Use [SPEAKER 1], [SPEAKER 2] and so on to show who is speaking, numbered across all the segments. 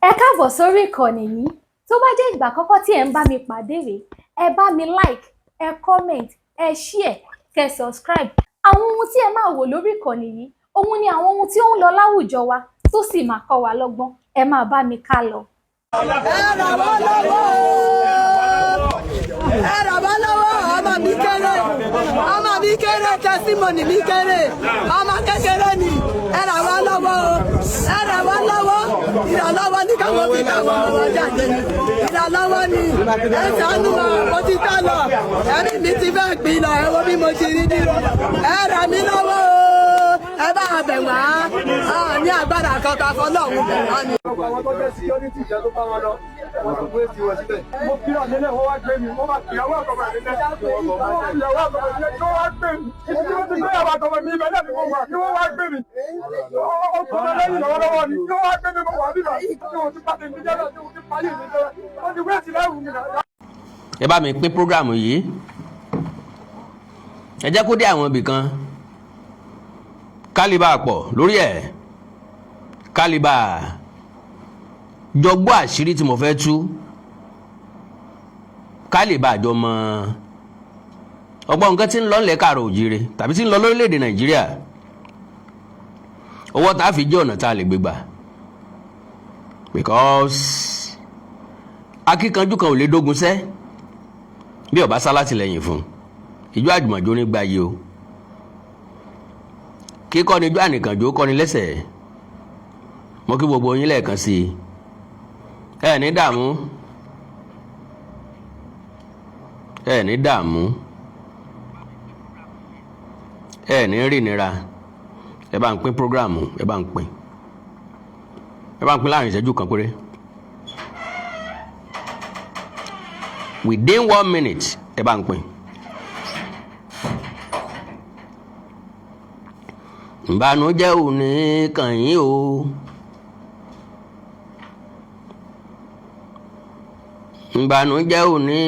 [SPEAKER 1] Ẹ káàbọ̀ sórí ìkànnì yìí. Tó bá jẹ́ ìgbà àkọ́kọ́ tí ẹ̀ ń bá mi pàdé rèé, ẹ bá mi like, ẹ comment, ẹ share, kẹ subscribe. Àwọn ohun tí ẹ máa wò lórí ìkànnì yìí, òun ni àwọn ohun tí ó ń lọ láwùjọ wa tó sì máa kọ́ wa lọ́gbọ́n. Ẹ máa bá mi ká lọ.
[SPEAKER 2] Ẹ ràn wá lọ́wọ́, ẹ ràn wá lọ́wọ́. Ọmọ mi kéré, ọmọ mi kéré, testimony mi kéré, ọmọ kékeré ni. Ẹ ràn wá lọ́wọ́ o, ẹ ràn wá lọ́wọ́. Ìrànlọ́wọ́ ní káwọn fi káwọn ọmọ jáde, ìrànlọ́wọ́ ni. Ẹ ṣàánú wa, mo ti tán lọ, ẹ̀mí mi ti fẹ́ gbin lọ. Ẹ wo bí mo ti rí dúró. Ẹ ràn mí lọ́wọ́ o, ẹ bá a bẹ̀ wá ní agbára kankan, fọlọ́run bẹ̀ wá ni.
[SPEAKER 3] Àwọn tó jẹ́ security ìjà tó bá wọn lọ, wọ́n ti gbé tiwọn síbẹ̀. Mo kí ọ̀nà náà, wọ́n wá gbé mi, wọ́n wá ìyàwó àtọmọ mi lẹ́, ìyàwó àtọmọ mi lẹ́, kí wọ́n wá gbé mi. Ibi tí wọ́n ti gbé ìyàwó àtọmọ mi, ibẹ̀ náà ni mo wà, kí wọ́n wá gbé mi. Ó kọ́ lẹ́yìn lọ́wọ́lọ́wọ́ ni, kí wọ́n wá gbé mi. Mo wà bíbà tí wọ́n ti pàdé mi jẹ́, tí wọ́n ti parí mi jẹ́, wọ́n ti wé sílẹ̀ wù mí náà.
[SPEAKER 4] Ẹ bá mi pín program yìí, ẹ jẹ́ kó dé àwọn ibì kan, kálíbà pọ̀ lórí ẹ̀, kálíbà jọ gbọ́ àṣírí tí mo fẹ́ tú, kálíbà jọ mọ ọgbọ́n nǹkan tí ń lọ nílẹ̀ káàrọ̀ òjíire tàbí tí ń lọ lórílẹ̀‐èdè Nàìjíríà, owó tá a fi jẹ́ ọ̀nà tá a lè gbé gbà, because akíkanjú kan ò lè dógun sẹ́ bí ó bá sá látìlẹ́yìn fún ìjọ àjùmọ̀jó ní gbayé o. Kíkọ́ ni ijó ànìkànjó kọ́ni lẹ́sẹ̀. Mo kí gbogbo yín lẹ́ẹ̀kan sí i. Ẹ ní dààmú, ẹ ní dààmú, ẹ ní rìnira. Ẹ bá ń pín program, ẹ bá ń pín, ẹ bá ń pín láàrin ìṣẹ́jú kan péré, within 1 minute, ẹ bá ń pín. Ìbànújẹ́ ò ní kàn yín o, ìbànújẹ́ ò ní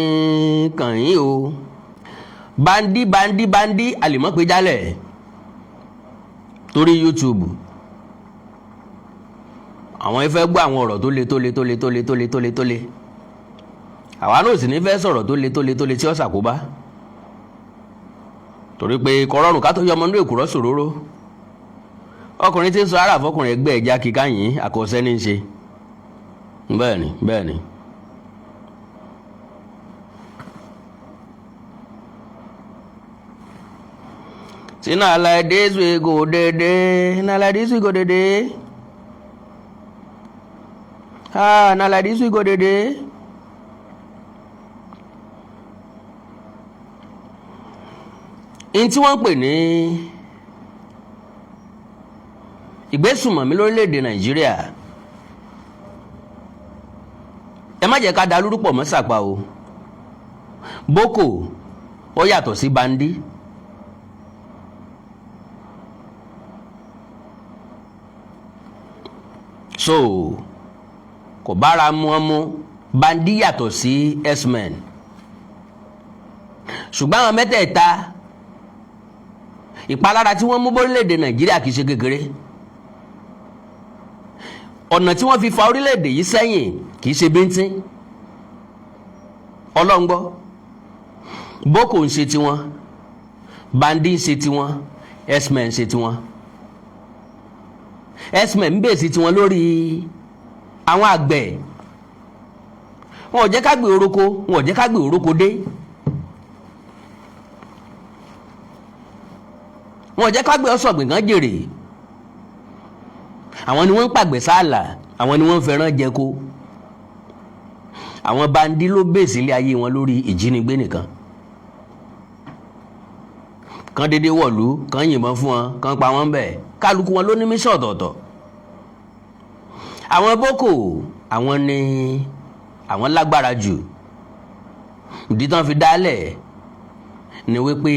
[SPEAKER 4] kàn yín o. Bandi bandi bandi àlèmọ́pẹ́jálẹ̀ torí YouTube, àwọn ifẹ́ gbọ́ àwọn ọ̀rọ̀ tó le tó le tó le tó le tó le tó le tó le. Àwa náà sì ní fẹ́ sọ̀rọ̀ tó le tó le tó le tí ó ṣàkóbá, torí pé kọ̀rọ̀rùn ká tó yọ ọmọ inú èkùrọ́ sòróró. Ọkùnrin tí ń sọ ara fọkùnrin ẹgbẹ́ ẹja kíká yìí àkọsẹ́ ní í ṣe. Bẹ́ẹ̀ ni, bẹ́ẹ̀ ni. See, na like this we go dede, na like this we go dede. Ah, na like this we go dede. N tí wọ́n ń pè ní ìgbésùnmọ̀mí lórílẹ̀‐èdè Nàìjíríà, ẹ má jẹ́ ká da lórúkọ mọ́ sàpà o. Boko ó yàtọ̀ sí bandi. So kò bára mu ọmú. Bandi yàtọ̀ sí x-men, ṣùgbọ́n àwọn mẹ́tẹ̀ẹ̀ta, ìpalára tí wọ́n mú bórílẹ̀‐èdè Nàìjíríà kì í ṣe kékeré. Ọ̀nà tí wọ́n fi fa orílẹ̀‐èdè yìí sẹ́yìn kì í ṣe bíntín. Ọlọ́ngbọ́, Boko ń ṣe tiwọn, bandi ń ṣe tiwọn, x-men ń ṣe tiwọn. X-men ń bèsì tiwọn lórí àwọn àgbẹ̀. Wọn ò jẹ́ ká gbé oroko, wọn ò jẹ́ ká gbé oroko dé, wọn ò jẹ́ ká gbé ọ̀sọ̀gbìn kan jèrè. Àwọn ni wọ́n ń pàgbẹ́ sáàlà, àwọn ni wọ́n ń fẹ́ràn jẹko. Àwọn bandi ló bèsì ilé ayé wọn lórí ìjínigbé nìkan, kan dédé wọ̀lú, kan yìnbọn fún wọn, kan pa wọ́n bẹ́ẹ̀. Kálukú wọn ló ní mission ọ̀tọ̀ọ̀tọ̀. Àwọn Boko, àwọn ni àwọn lágbára jù. Ìdí tán fi dálẹ̀ ni wípé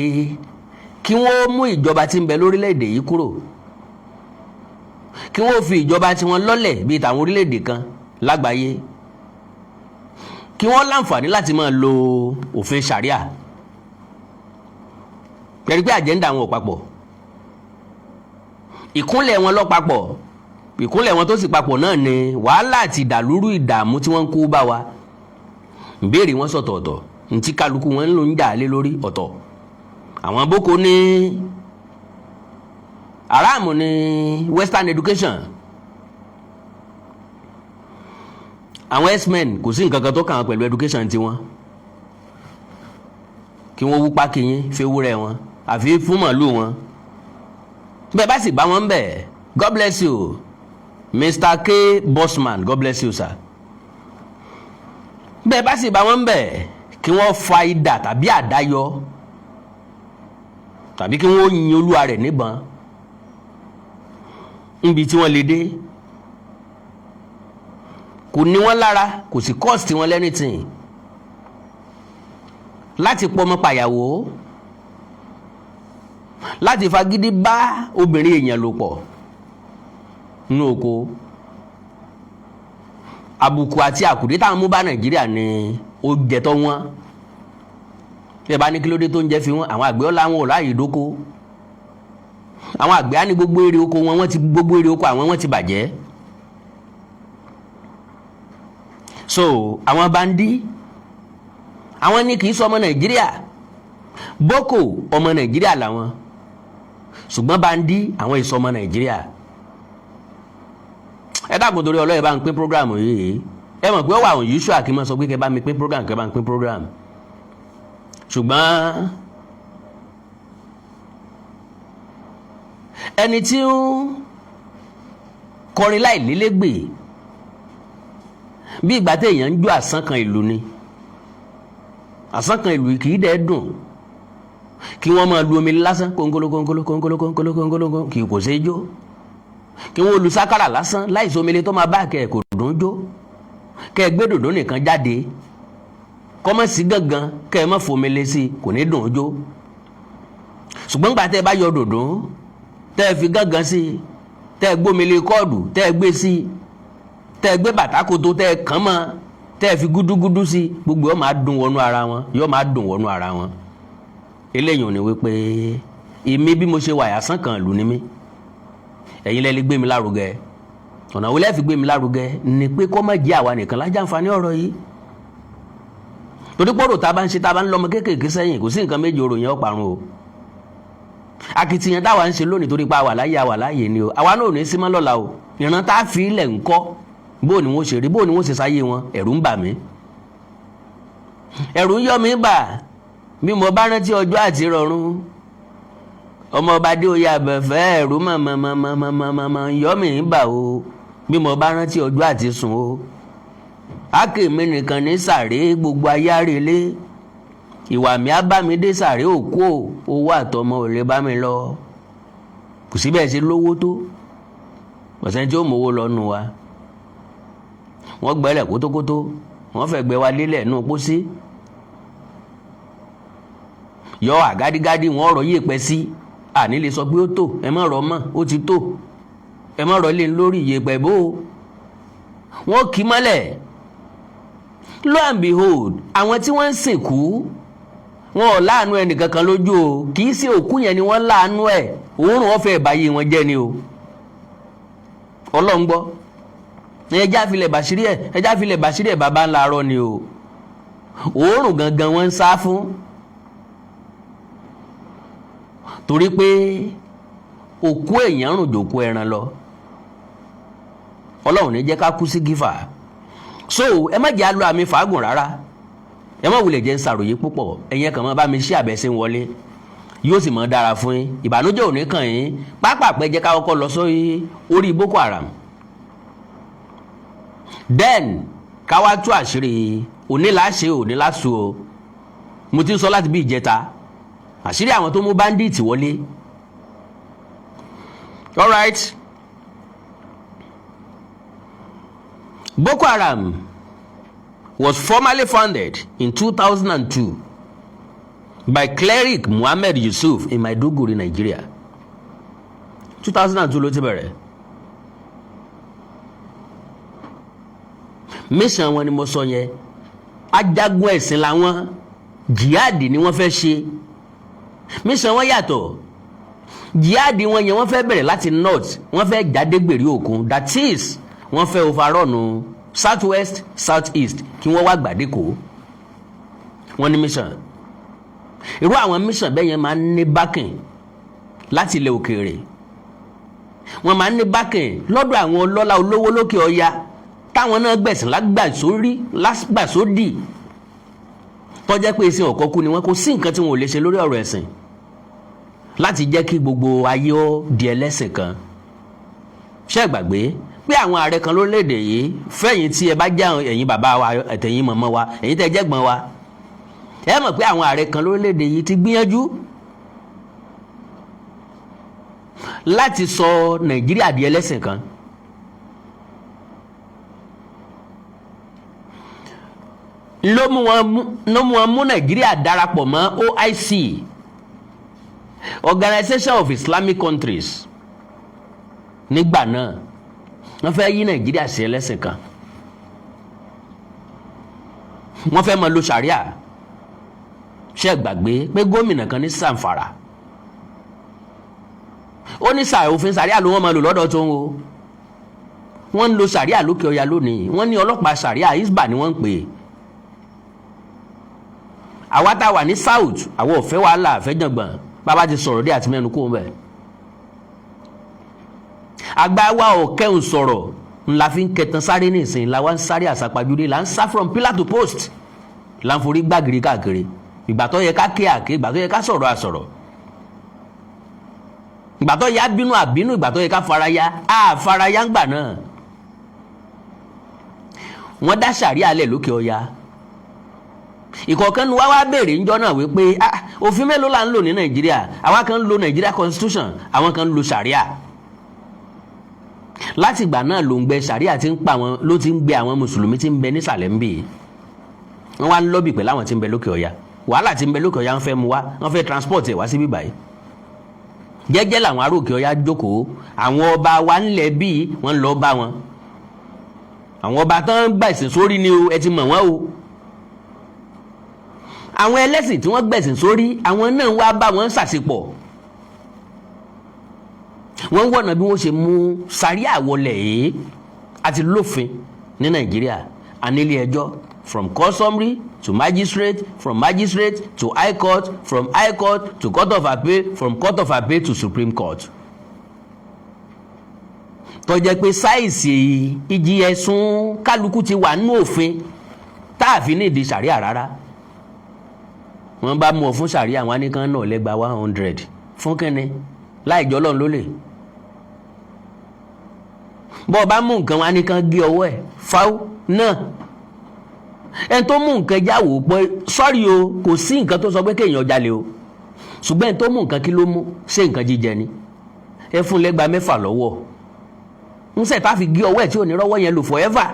[SPEAKER 4] kí wọ́n mú ìjọba tí ń bẹ lórílẹ̀‐èdè yìí kúrò, kí wọ́n fi ìjọba tiwọn lọ́lẹ̀ bíi tàwọn orílẹ̀‐èdè kan lágbàáyé, kí wọ́n láǹfààní láti máa lo òfin ṣàríà. Pẹ̀lú pé agenda wọn ò papọ̀, ìkúnlẹ̀ wọn lọ papọ̀. Ìkúnlẹ̀ wọn tó sì papọ̀ náà ni wàhálà àti ìdàlúrú, ìdààmú tí wọ́n ń kó bá wa. Ìbéèrè wọn sọ̀tọ̀ọ̀tọ̀, ntí kálukú wọn ń lò ń jà lé lórí ọ̀tọ̀. Àwọn Boko ní haram ní western education. Àwọn herdsmen, kò sí nǹkan kan tó kàn án pẹ̀lú education tiwọn. Kí wọ́n wú pákí yín fewúrẹ́ wọn àfi fún màálù wọn, bẹ́ẹ̀ bá sì bá wọn bẹ̀. God bless you, Mr. K Bosman, God bless you, sir. Bẹ́ẹ̀ bá sì bá wọn bẹ̀, kí wọ́n fa idà tàbí àdá yọ tàbí kí wọ́n yin olúwa rẹ̀ níbọn níbi tí wọ́n lè dé, kò ní wọ́n lára, kò sì cost wọn anything láti pọmọ pàyàwó, láti fagídí bá obìnrin èèyàn lò pọ̀ nínú oko. Àbùkù àti àkùdé táwọn mú bá Nàìjíríà ni ó jẹ tọ́ wọ́n. Bí ẹ bá ní kí ló dé tó ń jẹ́ fi wọ́n, àwọn àgbẹ̀ ọ̀la wọn ò ráàyè dóko. Àwọn àgbẹ̀ á ní gbogbo èrè oko wọn, wọ́n ti gbogbo èrè oko àwọn, wọ́n ti bàjẹ́. So àwọn bandit, àwọn ní kì í sọ ọmọ Nàìjíríà. Boko, ọmọ Nàìjíríà làwọn, ṣùgbọ́n bandit, àwọn ìsọ ọmọ Nàìjíríà. Ẹ dákun, torí Ọlọ́yẹ̀, bá ń pín program yìí. Ẹ mọ̀ pé ó wà unusual kí n máa sọ pé kẹ́ bá mi pín program, kẹ́ bá ń pín program, ṣùgbọ́n ẹni tí ń kọrin láì lélégbè, bí ìgbà téèyàn ń jó àsán kan ìlú ni. Àsán kan ìlú kì í dẹ́ dùn. Kí wọ́n máa lu omi lásán, kónkóló kónkóló kónkóló kónkóló kónkóló, kì í kò ṣeé jó. Kí wọ́n lu sákàrà lásán láìsí omele tó máa bá kẹ́, kò dùn jó. Kẹ́ ẹ gbé dòdò nìkan jáde, kọ́mọ̀sí gángan, kẹ́ ẹ má fomele sí i, kò ní dùn jó. Ṣùgbọ́n gbà tẹ́ ẹ bá yọ dòdò, tẹ́ ẹ fi gángan sí i, tẹ́ ẹ gbómele kọ́ọ̀dù, tẹ́ ẹ gbé sí i, tẹ́ ẹ gbé bàtà koto, tẹ́ ẹ kàn mọ́, tẹ́ ẹ fi gúdúgúdú sí i, gbogbo yóò máa dùn wọnú ara wọn, yóò máa dùn wọnú ara wọn. Eléyìí ò ní wípé èmi bí mo ṣe wà, yàsán kan ìlú ni mí. Ẹ̀yin lẹ lè gbé mi lárugẹ. Ọ̀nà wo lẹ fi gbé mi lárugẹ ni pé kó má jẹ́ àwa nìkan lájàǹfààní ọ̀rọ̀ yìí, torí pọ́rọ̀ tá a bá ń ṣe, tá a bá ń lọ́mọ kéékèèké sẹ́yìn, kò sí nǹkan méjì, orò yẹn ó parun o. Akitiyan táwa ń ṣe lónìí, torí pé àwa láyé, àwa láàyè ni o. Àwa náà ò ní sí mọ́ lọ́la o. Ìran tá a fi ilẹ̀ ń kọ́, bó ni wọ́n ṣe rí, bó ni wọ́n ṣe sáyé wọn, ẹ̀rù ń bà mí, ẹ̀rù ń yọ mí bà bí mo bá rántí ọjọ́ àti rọrùn. Ọmọ ọba dé oyè abẹ́fẹ́, ẹ̀rù mọ̀mọ̀mọ̀mọ̀mọ̀mọ̀ ń yọ mí bà o bí mo bá rántí ọjọ́ àti sùn o. Ákè mi nìkan ní sàré, gbogbo ayé àrèlé ìwà mi á bá mi dé sàré òkú o. Owó àtọmọ ò lè bá mi lọ. Kò sí bẹ́ẹ̀ ṣe lówó tó, ọ̀sẹ̀ tí ó mówó lọ́nu wa. Wọ́n gbẹ́lẹ̀ kótókótó, wọ́n fẹ́ gbẹ́ wa lélẹ̀ nù pósí, yọ àgádígádí, wọ́n rọ̀ yèèpẹ̀ sí. Àní lè sọ pé ó tó, ẹ má rọ̀ mọ́, ó ti tó, ẹ má rọ̀ lé lórí yèèpẹ̀ bó wọ́n kì í mọ́lẹ̀. Lo and behold, àwọn tí wọ́n ń sìnkú, wọn ò láàánú ẹnìkankan lójú o. Kì í ṣe òkú yẹn ni wọ́n láàánú ẹ̀, òórùn ọ̀fẹ́ ìbáyé wọn jẹ́ ni o. Ọlọ́run gbọ́. Ẹjá filẹ̀ bàṣírí ẹ̀, ẹjá filẹ̀ bàṣírí ẹ̀, bàbá ńlá arọ́ ni o. Òórùn gangan wọ́n ń sá fún, torí pé òkú èèyàn rùn jòkó ẹran lọ. Ọlọ́run ní jẹ́ ká kú sí gífà. So ẹ má jẹ́ àlọ́ àmì fàágùn rárá, ẹ má wulẹ̀ jẹ́ ń ṣàròyé púpọ̀. Ẹ̀yin kàn máa bá mi ṣí àbẹ̀sẹ̀ wọlé, yóò sì mọ̀ dára fún yín, ìbànújẹ́ ò ní kàn yín. Pápá jẹ́ ká kọ́kọ́ lọ sórí orí Boko Haram, then ká wá tú àṣírí oníláṣẹ oníláṣu o. Mo ti ń sọ láti bí ìjẹta, àṣírí àwọn tó mú bandit wọlé. Alright, Boko Haram was formally founded in 2002 by cleric Muhammad Yusuf in Maiduguri, Nigeria. 2002 ló ti bẹ̀rẹ̀. Mission wọn ni mo sọ yẹn. Ajagun ẹ̀sìn làwọn, jihad ni wọ́n fẹ́ ṣe. Mission wọn yàtọ̀. Jihad wọn yẹn, wọ́n fẹ́ bẹ̀rẹ̀ láti north, wọ́n fẹ́ jáde gbèrè òkun. That is, wọ́n fẹ́ overrun south west, south east, kí wọ́n wá gbàdékò. Wọ́n ní mission. Irú àwọn mission bẹ́ẹ̀ yẹn máa ń ní backing láti ilẹ̀ òkèèrè, wọ́n máa ń ní backing lọ́dọ̀ àwọn ọlọ́lá, olówó lókè ọya, táwọn náà gbẹ̀sìn lágbàsórí lágbàsódì, tó jẹ́ pé ẹ̀sìn ọ̀kọ́kú ni wọ́n. Kò sí nǹkan tí wọn ò lè ṣe lórí ọ̀rọ̀ ẹ̀sìn láti jẹ́ kí gbogbo ayé ó di ẹlẹ́sìn kan. Ṣé ẹ gbàgbé pé àwọn ààrẹ kan lórílẹ̀‐èdè yìí, fẹ́yìn tí ẹ bá jẹ́ ẹ̀yin bàbá wa, ẹ̀tẹ̀yìn mọ̀mọ́ wa, ẹ̀yin tẹ́ jẹ́gbọ́n wa, ẹ mọ̀ pé àwọn ààrẹ kan lórílẹ̀‐èdè yìí ti gbìyànjú láti sọ Nàìjíríà di ẹlẹ́sìn kan? Ló mú wọn mú Nàìjíríà darapọ̀ mọ́ OIC, Organization of Islamic Countries. Nígbà náà, wọ́n fẹ́ yí Nàìjíríà sí ẹlẹ́sìn kan, wọ́n fẹ́ máa lo sàríà. Ṣé gbàgbé pé gómìnà kan ní Zamfara, ó ní òfin sàríà ló wọ́n máa lò lọ́dọ̀ tó ń wo? Wọ́n ń lo sàríà lókè ọya lónìí. Wọ́n ní ọlọ́pàá sàríà, Hisbah ni wọ́n ń pè é. Àwa tá a wà ní south, àwọn ò fẹ́ wàhálà, àfẹ́ jàngbọ̀n. Bàbá ti sọ̀rọ̀ dé àti mẹ́nu kó ń bẹ̀. Àgbà wa ò kẹ́hùn sọ̀rọ̀ ńlá fi ń kẹtàn sáré nísìnyí, la wá ń sáré àsápajúdé, là ń sá from pillar to post, là ń forí gbàgìrì káàkiri. Ìgbà tó yẹ ká ké àké, ìgbà tó yẹ ká sọ̀rọ̀ àsọ̀rọ̀, ìgbà tó yẹ á bínú àbínú, ìgbà tó yẹ ká faraya á faraya ńgbà náà. Wọ́n dá sàríà lẹ̀ lókè ọya. Ìkọ̀ọ̀kan nu wá wá béèrè ńjọ́ náà wípé, ah, òfin mélòó là ń lò ní Nàìjíríà? Àwa kan ń lo Nàìjíríà constitution, àwọn kan ń lo sàríà. Láti ìgbà náà ló ń gbẹ sàríà tí ń pa wọn, ló ti ń gbé àwọn mùsùlùmí tí ń bẹ nísàlẹ̀ ń bì. Wọ́n wá ń lọ́bì pẹ̀lú àwọn tí ń bẹ lókè ọya. Wàhálà tí ń bẹ lókè ọya, ń fẹ́ mu wá, wọ́n fẹ́ transport ẹ̀ wá síbí báyìí. Jẹ́jẹ́ làwọn ará òkè ọya jókòó. Àwọn ọba wa ńlẹ̀ bíi wọ́n lọ bá wọn, àwọn ọba tán gbà ẹ̀sìn sórí ni o. Ẹ ti mọ̀ wọ́n o, àwọn ẹlẹ́sìn tí wọ́n gbẹ̀sìn sórí. Àwọn náà wá bá wọn ṣàṣepọ̀, wọ́n ń wọ̀nà bí wọ́n ṣe mú sàríà wọlé yìí. Àti lófin ní Nàìjíríà, ànílé ẹjọ́, from customary to magistrate, from magistrate to high court, from high court to court of appeal, from court of appeal to Supreme Court, tó jẹ́ pé size ìjì ẹ̀sùn kálukú ti wà nínú òfin tá a fi ní ìdí sàríà rárá. Wọ́n bá mú ọ fún sàríà, wọn ní kán náà lẹ́gba 100 fún kínní láì jọ́ lọ́n lólè. Bọ́ ọ bá mú nǹkan, wọn ní kán gé ọwọ́ ẹ̀ fáwọ́ náà. Ẹni tó mú nǹkan jáwò pé, sọ́rí o, kò sí nǹkan tó sọ pé kéèyàn jalè o, ṣùgbọ́n ẹni tó mú nǹkan, kí ló mú? Ṣé nǹkan jíjẹ ni? Ẹ fún lẹ́gba 6 lọ́wọ́ ń sẹ̀ tá a fi gé ọwọ́ ẹ̀ tí ò ní rọ́wọ́ yẹn lò forever.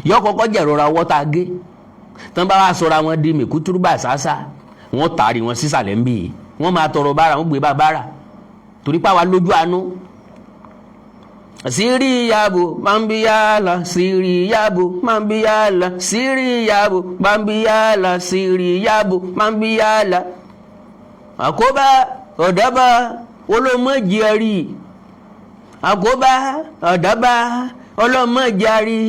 [SPEAKER 4] Yọ kọ́kọ́ jẹ̀rọra ọwọ́ tá a gé tán, bá wàá sọra wọn di mẹ̀kútúrúbà ṣáṣá, wọ́n tààrí wọn sísàlẹ̀ ń bì í, wọ́n máa tọrọ bára, wọ́n gbé bá bára, torí pàwa lójú àánú. Síríyàbò bambiyala, síríyàbò bambiyala, síríyàbò bambiyala, síríyàbò bambiyala. Àkóbá ọ̀dàbà olómọ̀jẹ̀rì, àkóbá ọ̀dàbà ọlọ́mọ̀jẹ̀rì.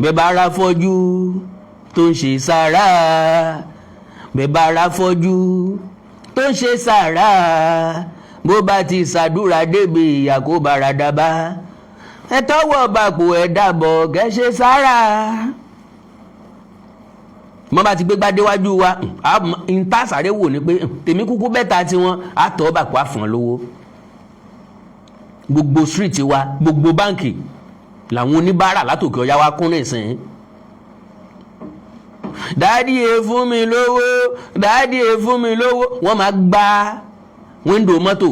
[SPEAKER 4] Bẹ́ẹ̀ bá ra fọ́jú tó ń ṣe sàrà, bẹ́ẹ̀ bá ra fọ́jú tó ń ṣe sàrà, bó bá ti ṣàdúrà débi àkóbára dábà, ẹ tọwọ́ bàpò ẹ dàbọ̀ kẹ́ ṣe sàrà. Wọ́n bá ti gbégbá déwájú wa, n tá sáré wò ni pé tèmi kúkú bẹ́ta tiwọn, á tọ́ bàpò àfọ̀n lówó. Gbogbo street wa, gbogbo báǹkì làwọn oníbàárà látòkè ọ̀yá wa kún nísìnyí. "Daddy, ẹ fún mi lówó, daddy, ẹ fún mi lówó." Wọ́n máa gbá window mọ́tò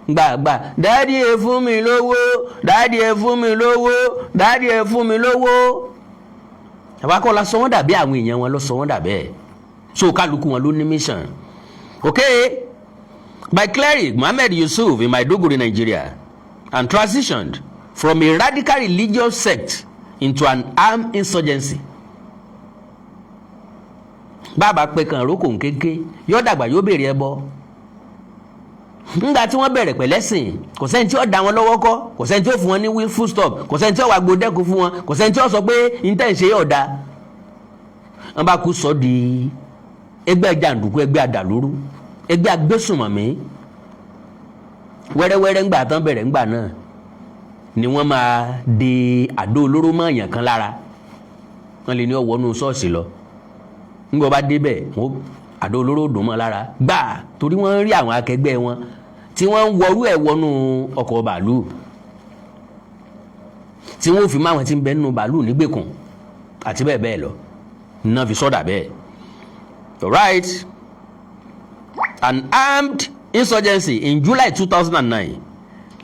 [SPEAKER 4] gbàgbà, "Daddy, ẹ fún mi lówó, daddy, ẹ fún mi lówó, daddy, ẹ fún mi lówó." Àwa kọ́ la sọ wọ́n dàbí àwọn èèyàn wọn ló sọ wọ́n dàbẹ́. So kálukú wọn ló ní mission. Okay, by cleric Muhammad Yusuf in Maiduguri, Nigeria, and transitioned from a radical religious sect into an armed insurgency. Bàbá pé kan rókò kéńké, yóò dàgbà, yóò béèrè ẹbọ. Ńgbà tí wọ́n bẹ̀rẹ̀ pẹ̀lẹ́sìn, kò sẹ́ni tí ó dá wọn lọ́wọ́ kọ́, kò sẹ́ni tí ó fún wọn ní full stop, kò sẹ́ni tí ó wà gbódẹ́kun fún wọn, kò sẹ́ni tí ó sọ pé intan ṣe yóò da. Wọ́n bá kú sọ di ẹgbẹ́ jàǹdùkú, ẹgbẹ́ àdàlúrú, ẹgbẹ́ agbésùnmọ̀mí wẹ́rẹ́wẹ́rẹ́. Ńgbà tán bẹ̀rẹ̀ ńgbà náà ni wọ́n máa de àdó olóró mọ́ èèyàn kan lára. Wọ́n lè ní ó wọnú ṣọ́ọ̀ṣì lọ, ńgbọ́ bá débẹ̀, wọ́n àdó olóró dùn mọ́ lára gbà, torí wọ́n rí àwọn akẹgbẹ́ wọn tí wọ́n ń wọrú ẹ̀ wọnú ọkọ̀ bàálù, tí wọ́n fi máwọn tí ń bẹ nínú bàálù nígbèkùn àti bẹ́ẹ̀ bẹ́ẹ̀ lọ náà fi sọ́dà bẹ́ẹ̀. Alright, an armed insurgency in July 2009.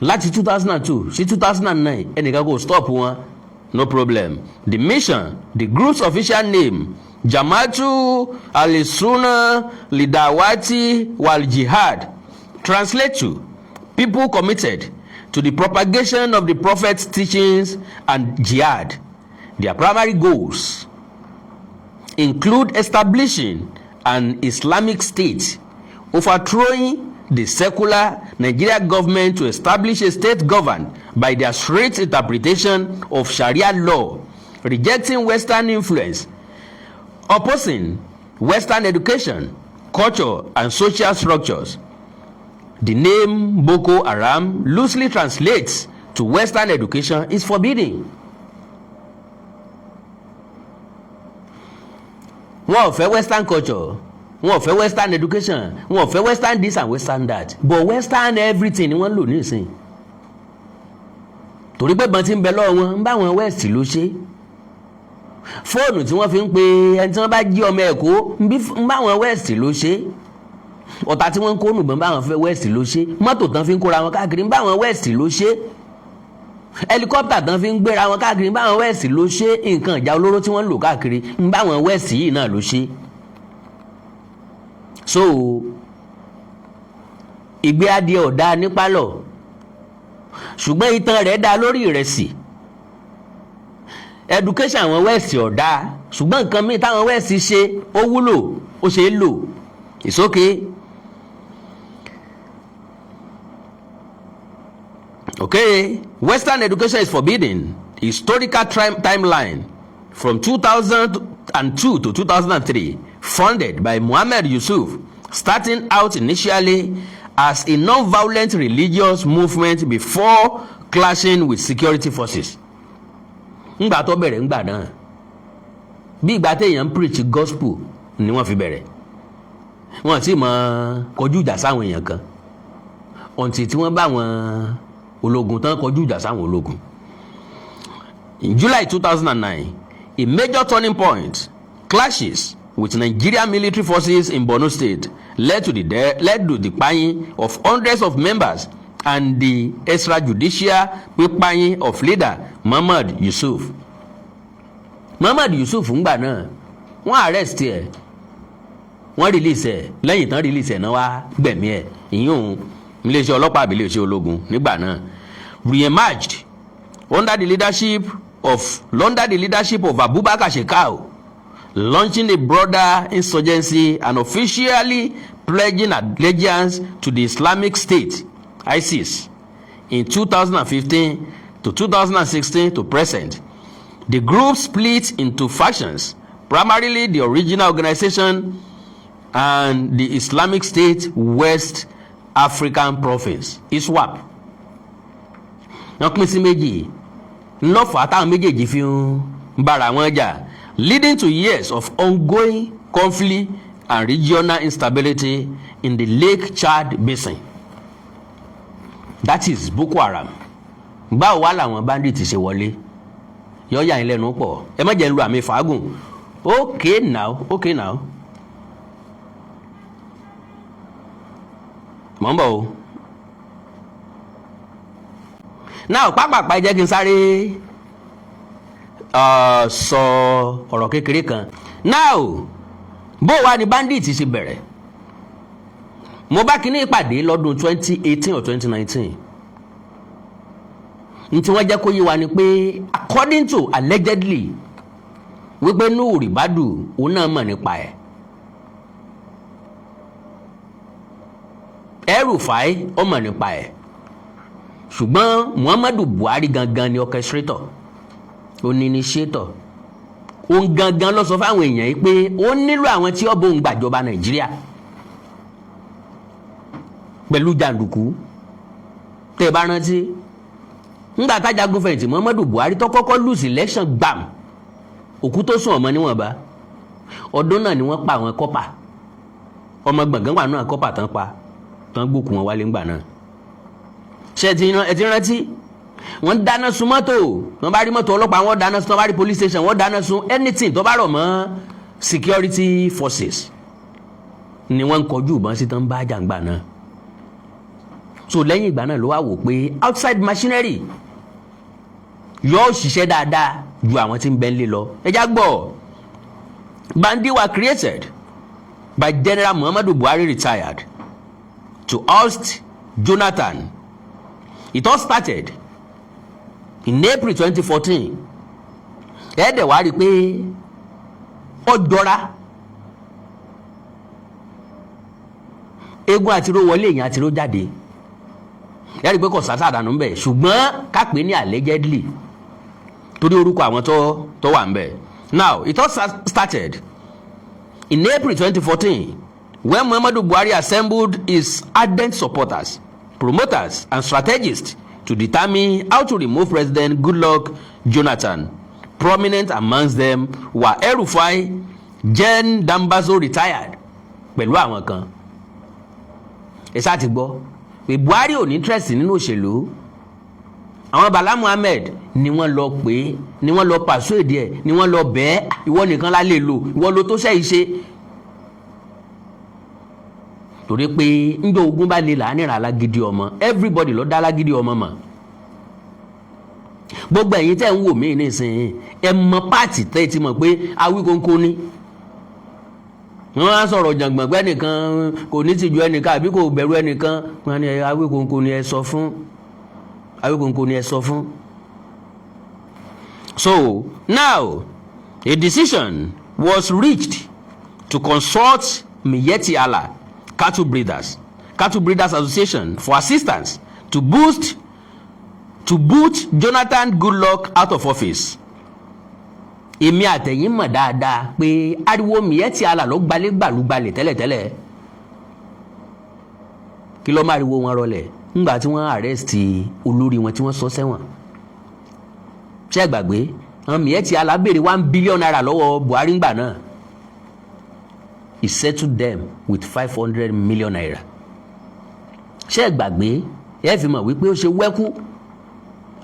[SPEAKER 4] Láti 2002 sí 2009, ẹnìkan kò stop wọn, no problem. The mission, the group's official name, Jama'atu Ahlissunnah Lidda'wati Wal Jihad, translate to people committed to the propagation of the Prophet's teachings and jihad. Their primary goals include establishing an Islamic state, overthrowing the secular Nigeria government to establish a state governed by their strict interpretation of Sharia law, rejecting Western influence, opposing Western education, culture, and social structures. The name Boko Haram loosely translates to Western education is forbidden. Wọn ò fẹ́ Western culture, wọn ò fẹ́ Western education, wọn ò fẹ́ Western this and Western that, but Western everything ni wọ́n ń lò nísìn, torí pé bọn ti ń bẹ lọ́wọ́ wọn ń bá wọn West ló ṣe. Fóònù tí wọ́n fi ń pe ẹni tí wọ́n bá jí ọmọ ẹ̀kọ́ ń bá wọn West ló ṣe. Ọ̀tá tí wọ́n ń kó nùgbọ́n bá wọn fẹ́ West ló ṣe. Mọ́tò tán fi ń kóra wọn káàkiri ń bá wọn West ló ṣe. Helicopter tán fi ń gbéra wọn káàkiri ń bá wọn West ló ṣe. Nǹkan ìjà olóró tí wọ́n ń lò káàkiri ń bá wọn West yìí náà ló ṣe. So ìgbé adìẹ ọ̀dà nípalọ̀, ṣùgbọ́n itan rẹ̀ dá lórí ìrẹsì. Education àwọn West ọ̀dà, ṣùgbọ́n nǹkan míì táwọn West ṣe, ó wúlò, ó ṣe é lò. It's okay. Okay, Western education is forbidden. Historical timeline from 2002 to 2003, funded by Muhammad Yusuf, starting out initially as a non-violent religious movement before clashing with security forces. Ńgbà tó bẹ̀rẹ̀ ńgbà náà, bí ìgbà téèyàn ń preach gospel ni wọ́n fi bẹ̀rẹ̀. Wọ́n sì mọ kọjú ìjà sáwọn èèyàn kan ọ̀ǹtì tí wọ́n bá wọn ológun tán kọjú ìjà sáwọn ológun. In July 2009, a major turning point, clashes with Nigerian military forces in Borno State led to the kpaying of hundreds of members and the extrajudicial pípayín of leader Muhammad Yusuf. Muhammad Yusuf ńgbà náà, wọ́n arrest ẹ̀, wọ́n release ẹ̀. Lẹ́yìn tán release ẹ̀ náà, wá gbẹ̀mí ẹ̀. Ìyún iléeṣẹ́ ọlọ́pàá àbí iléeṣẹ́ ológun nígbà náà. Re-emerged under the leadership of Abubakar Shekau, launching a broader insurgency and officially pledging allegiance to the Islamic State, ISIS, in 2015 to 2016 to present. The group split into factions, primarily the original organization and the Islamic State West African Province, ISWAP. Wọ́n pín sí méjì ńlọ́fà táwọn méjèèjì fi ń bára wọn jà, leading to years of ongoing conflict and regional instability in the Lake Chad Basin. That is Boko Haram. Báwo wá làwọn bandits ṣe wọlé? Yọ yà yín lẹ́nu pọ̀. Ẹ má jẹ́ ń lu àmì fàágùn. Okay now, okay now, mọ̀ ń bọ̀ o. Now, pápápá, ẹ jẹ́ kí n sáré sọ ọ̀rọ̀ kékeré kan. Now, bó wá ni bandit ṣe bẹ̀rẹ̀? Mo bá kíní ìpàdé lọ́dún 2018 or 2019. N tí wọ́n jẹ́ kó yé wa ni pé, according to allegedly, wípé Nuhu Ribadu òun náà mọ̀ nípa ẹ̀. El-Rufai ó mọ̀ nípa ẹ̀, ṣùgbọ́n Muhammadu Buhari gangan ni orchestrator, ó ní initiator. Òun gangan ló sọ fáwọn èèyàn yìí pé ó nílò àwọn tí ó bóun gbàjọba Nàìjíríà pẹ̀lú jàǹdùkú. Tẹ́ ẹ bá rántí ńgbà tájagun fẹ̀yìntì Muhammadu Buhari tó kọ́kọ́ lose election gbàm, òkú tó sùn ọmọ níwọ̀nba. Ọdún náà ni wọ́n pa àwọn corper. Ọmọ gbọ̀ngàn wà náà, corper tán pa tán gbókùn wọn wálé ńgbà náà. Ṣé ẹ ti rántí? Wọ́n dáná sun mọ́tò, wọ́n bá rí mọ́tò ọlọ́pàá, wọ́n dáná sun. Wọ́n bá rí police station, wọ́n dáná sun. Anything tó bá rọ̀ mọ́ security forces ni wọ́n ń kọjú ìbọn sí tán bá jàǹgbà náà. So lẹ́yìn ìgbà náà ló wá wò pé outside machinery yóò ṣiṣẹ́ dáadáa ju àwọn tí ń bẹ ń lé lọ. Ẹ já gbọ́. Bandits were created by General Muhammadu Buhari retired to oust Jonathan. It all started in April 2014. Ẹ̀ẹ́dẹ̀ wá rí i pé ó jọra eégún àtiró wọlé, èèyàn àtiró jáde. Ẹ rí i pé kò sásà dànù ńbẹ, ṣùgbọ́n ká pè ní allegedly torí orúkọ àwọn tó wà ńbẹ. Now, it all started in April 2014 when Muhammadu Buhari assembled his ardent supporters, promoters and strategists to determine how to remove President Goodluck Jonathan. Prominent amongst them were El-Rufai, Gen Dambazo retired, pẹ̀lú àwọn kan. Ẹ ṣáà ti gbọ́ pé Buhari ò ní interest nínú òṣèlú. Àwọn Bala Muhammed ni wọ́n lọ pé, ni wọ́n lọ persuade ẹ̀, ni wọ́n lọ bẹ́ẹ̀: ìwọ nìkan la lè lò, ìwọ ló tó sẹ́yìn ṣe, torí pé njọ́ ogun bá lè làánìrà alágídí ọmọ. Everybody ló dá alágídí ọmọ mọ̀. Gbogbo ẹ̀yin tẹ́ ń wò mí nísìnyí, ẹ mọ party tẹ́ ẹ ti mọ̀ pé Awíkóńkó ní wọ́n á sọ̀rọ̀ jàngbọ̀n pé ẹnìkan kò ní tìjú ẹnìkan àbí kò bẹ̀rù ẹnìkan. Wọ́n ní Awíkóńkó ni ẹ sọ fún, Awíkóńkó ni ẹ sọ fún. So now a decision was reached to consult Miyetti Allah Cattle Breeders Association for assistance to boot Jonathan Goodluck out of office. Èmi àtẹ̀yìn mọ̀ dáadáa pé ariwo Miyetti Allah ló gbalẹ̀ gbàlúgbalẹ̀ tẹ́lẹ̀tẹ́lẹ̀. Kí ló má ariwo wọn rọlẹ̀ ńgbà tí wọ́n arrest olórí wọn, tí wọ́n sọ sẹ́wọ̀n? Ṣé ẹ gbàgbé àwọn Miyetti Allah béèrè ₦1 billion lọ́wọ́ Buhari ńgbà náà? He settled them with ₦500 million. Ṣé ẹ gbàgbé? Ẹ fi mọ̀ wípé ó ṣe wẹ́kú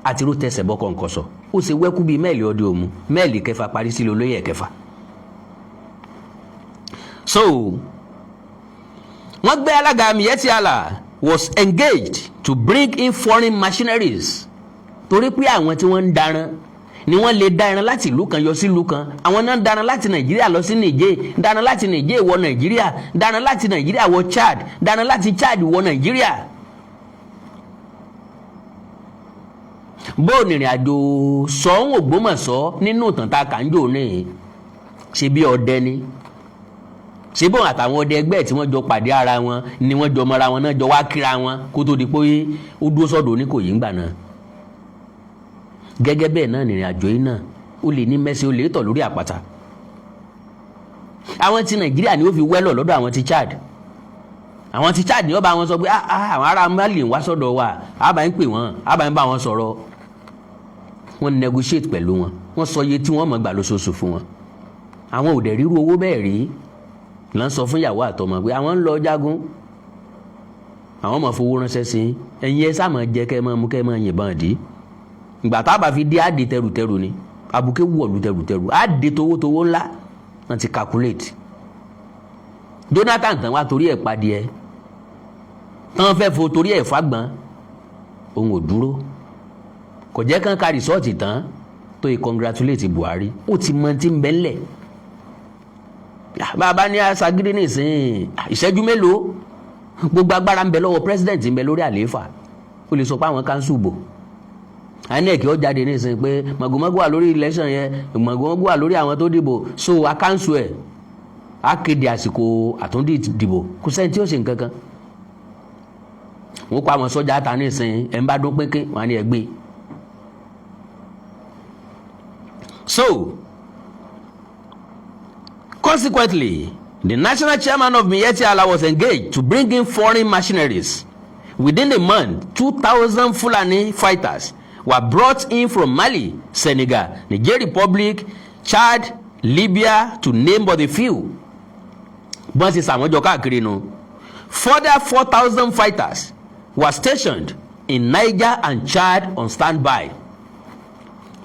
[SPEAKER 4] àti ró tẹsẹ̀ bọ́ kọ̀ǹkọ̀sọ̀, ó ṣe wẹ́kú bíi mẹ́ẹ̀lì ọdẹ òmu, mẹ́ẹ̀lì kẹfà parí sílẹ̀ olóyè kẹfà. So wọ́n gbé alága Miyetti Allah was engaged to bring in foreign machineries, torí pé àwọn tí wọ́n ń daran ni wọ́n lè dá ẹran láti ìlú kan yọ sí ìlú kan. Àwọn náà ń daran láti Nàìjíríà lọ sí Niger, daran láti Niger wọ Nàìjíríà, daran láti Nàìjíríà wọ Chad, daran láti Chad wọ Nàìjíríà. Bó nìrìn àjò Ṣọ̀ún Ògbómọ̀ṣọ́ nínú ìtàn tá a kà ń jò ní, ṣe bí ọdẹ ni, ṣé bóun àtàwọn ọdẹ ẹgbẹ́ tí wọ́n jọ pàdé ara wọn ni wọ́n jọ mọ́ra wọn náà, jọ wá kíra wọn kó tó di pé ó dúró sọ́dọ̀ Oníkòyí ńgbà náà. Gẹ́gẹ́ bẹ́ẹ̀ náà nìrìn àjò yìí náà, ó lè ní mẹ́sẹ̀, ó lè tọ̀ lórí àpáta. Àwọn ti Nàìjíríà ni ó fi wẹ́lọ̀ lọ́dọ̀ àwọn ti Chad. Àwọn ti Chad ni ó bá wọn sọ pé àwọn ará Mali ń wá sọ́dọ̀ wa, àbá ń pè wọ́n, àbá ń bá wọn sọ̀rọ̀. Wọ́n negotiate pẹ̀lú wọn, wọ́n sọ iye tí wọ́n mọ̀ gbà lóṣooṣù fún wọn. Àwọn ò dẹ̀ ríru owó bẹ́ẹ̀ rí. Là ń sọ fún ìyàwó àtọmọ pé àwọn ń lọ jagun, àwọn máa fowó ránṣẹ́ sí ẹ̀yin, ẹ sáà máa jẹ, kẹ́ ẹ máa mú, kẹ́ ẹ máa yìnbọn dì í. Ìgbà tá a bá fi dé, àdè tẹrùtẹrù ni àbùké wọ̀lú tẹrùtẹrù, àdè towótowó ńlá. Wọ́n ti calculate Jonathan tán wá torí ẹ̀ padìẹ tán fẹ́ fo torí ẹ̀ fagbọ́n. Òun ò dúró, kò jẹ́ kán ka result tán tó yẹ congratulate Buhari. Ó ti mọ tí ń bẹ́ ńlẹ̀. Bàbá ní asagídí nísìnyí, ìṣẹ́jú mélòó, gbogbo agbára ń bẹ lọ́wọ́ president, ń bẹ lórí àlééfà. Ó lè sọ pé àwọn council bò INEC ó jáde nísìnyí pé màgòmágó wà lórí election yẹn, màgòmágó wà lórí àwọn tó dìbò, so a cancel ẹ̀, á kéde àsìkò àtúndì dìbò. Kò sẹ́ni tí ó ṣe nǹkan kan. Wọ́n kó àwọn sọ́jà ta ní ìsìn ẹ̀ ń bá dún pínpín wọn á ní ẹ gbé. So consequently, the national chairman of Miyetti Allah was engaged to bring in foreign machineries. Within a month, 2,000 Fulani fighters were brought in from Mali, Senegal, Niger Republic, Chad, Libya, to name but a few. Bọ́n ti sàwọn jọ káàkiri nu. Further 4,000 fighters were stationed in Niger and Chad on standby.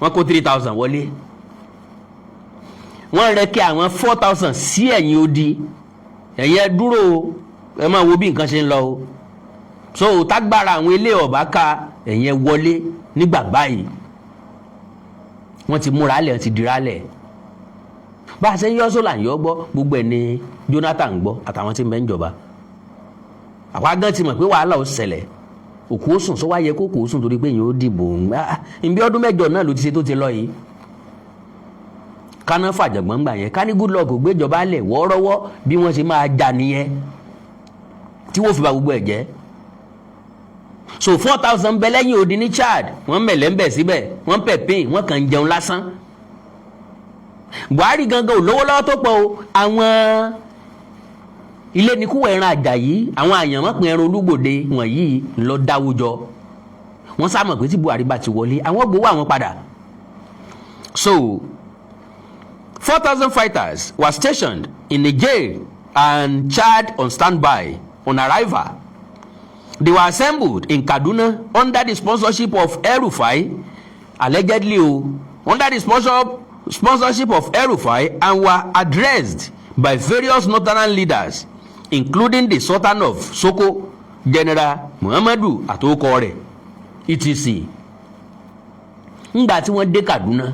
[SPEAKER 4] Wọ́n kó 3,000 wọlé, wọ́n rẹ kí àwọn 4,000 sí ẹ̀yìn odi. Ẹ̀yin ẹ dúró o, ẹ máa wo bí nǹkan ṣe ń lọ o. So tágbára àwọn ilé ọ̀bá ká, ẹ̀yin ẹ wọlé nígbà báyìí. Wọ́n ti múra lẹ̀, ti dira lẹ̀. Bá a ṣe ń yọ sólà ń yọ gbọ́, gbogbo ẹ̀ ní Jonathan gbọ́ àtàwọn tí ń bẹ ń jọba. Àwa gan ti mọ̀ pé wàhálà ó ṣẹlẹ̀. Òkú ó sùn sọ wá yẹ kó kò ó sùn torí pé èèyàn ó dìbò. Ìbí ọdún 8 náà ló ti ṣe tó ti lọ yìí. Káná fàjàngbọ̀n gbà yẹn, ká ní Goodluck gbéjọba lẹ̀ wọ́ọ́rọ́wọ́, bí wọ́n ṣe máa jà nìyẹn tí wọ́n fi ba gbogbo ẹ̀ jẹ́. So 4,000 bẹ lẹ́yìn odi ní Chad, wọ́n mẹ̀lẹ́ ń bẹ̀ síbẹ̀, wọ́n pẹ̀pìn, wọ́n kàn ń jẹun lásán. Buhari gangan ò lówó lọ́wọ́ tó pọ̀ o. Àwọn ilé ní kúwọ̀ ẹran Àjàyí, àwọn àyànmọ́pin ẹran Olúgbòde wọ̀nyí lọ dáwó jọ. Wọ́n sá mọ̀ pé tí Buhari bá ti wọlé, àwọn gbowó àwọn padà. So 4,000 fighters were stationed in Niger and Chad on standby. On arrival, they were assembled in Kaduna under the sponsorship of El-Rufai, allegedly o, under the sponsorship of El-Rufai, and were addressed by various northern leaders, including the Sultan of Soko, General Muhammadu àtòkọ rẹ̀, etc. Ńgbà tí wọ́n dé Kaduna,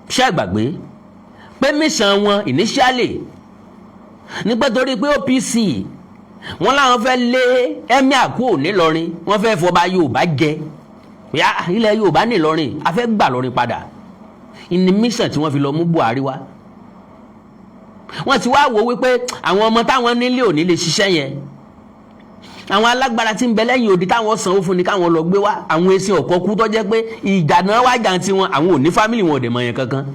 [SPEAKER 4] ṣé ẹ gbàgbé pé mission wọn initially nígbà torí pé OPC wọ́n láwọn fẹ́ lé emir kúrò nílọrin, wọ́n fẹ́ fọba Yorùbá jẹ ya ilẹ̀ Yorùbá nílọrin, a fẹ́ gbà lọrin padà ìní mission tí wọ́n fi lọ mú Buhari wá. Wọ́n ti wá wò wípé àwọn ọmọ táwọn nílé ò ní lè ṣiṣẹ́ yẹn. Àwọn alágbára tí ń bẹ lẹ́yìn odi táwọn sanwó fún ni káwọn lọ gbé wá. Àwọn èsì ọ̀kọ́ kú tó jẹ́ pé ìjà náà wá jà tí wọn, àwọn ò ní family, wọn ò dẹ̀ mọ̀ yẹn kankan.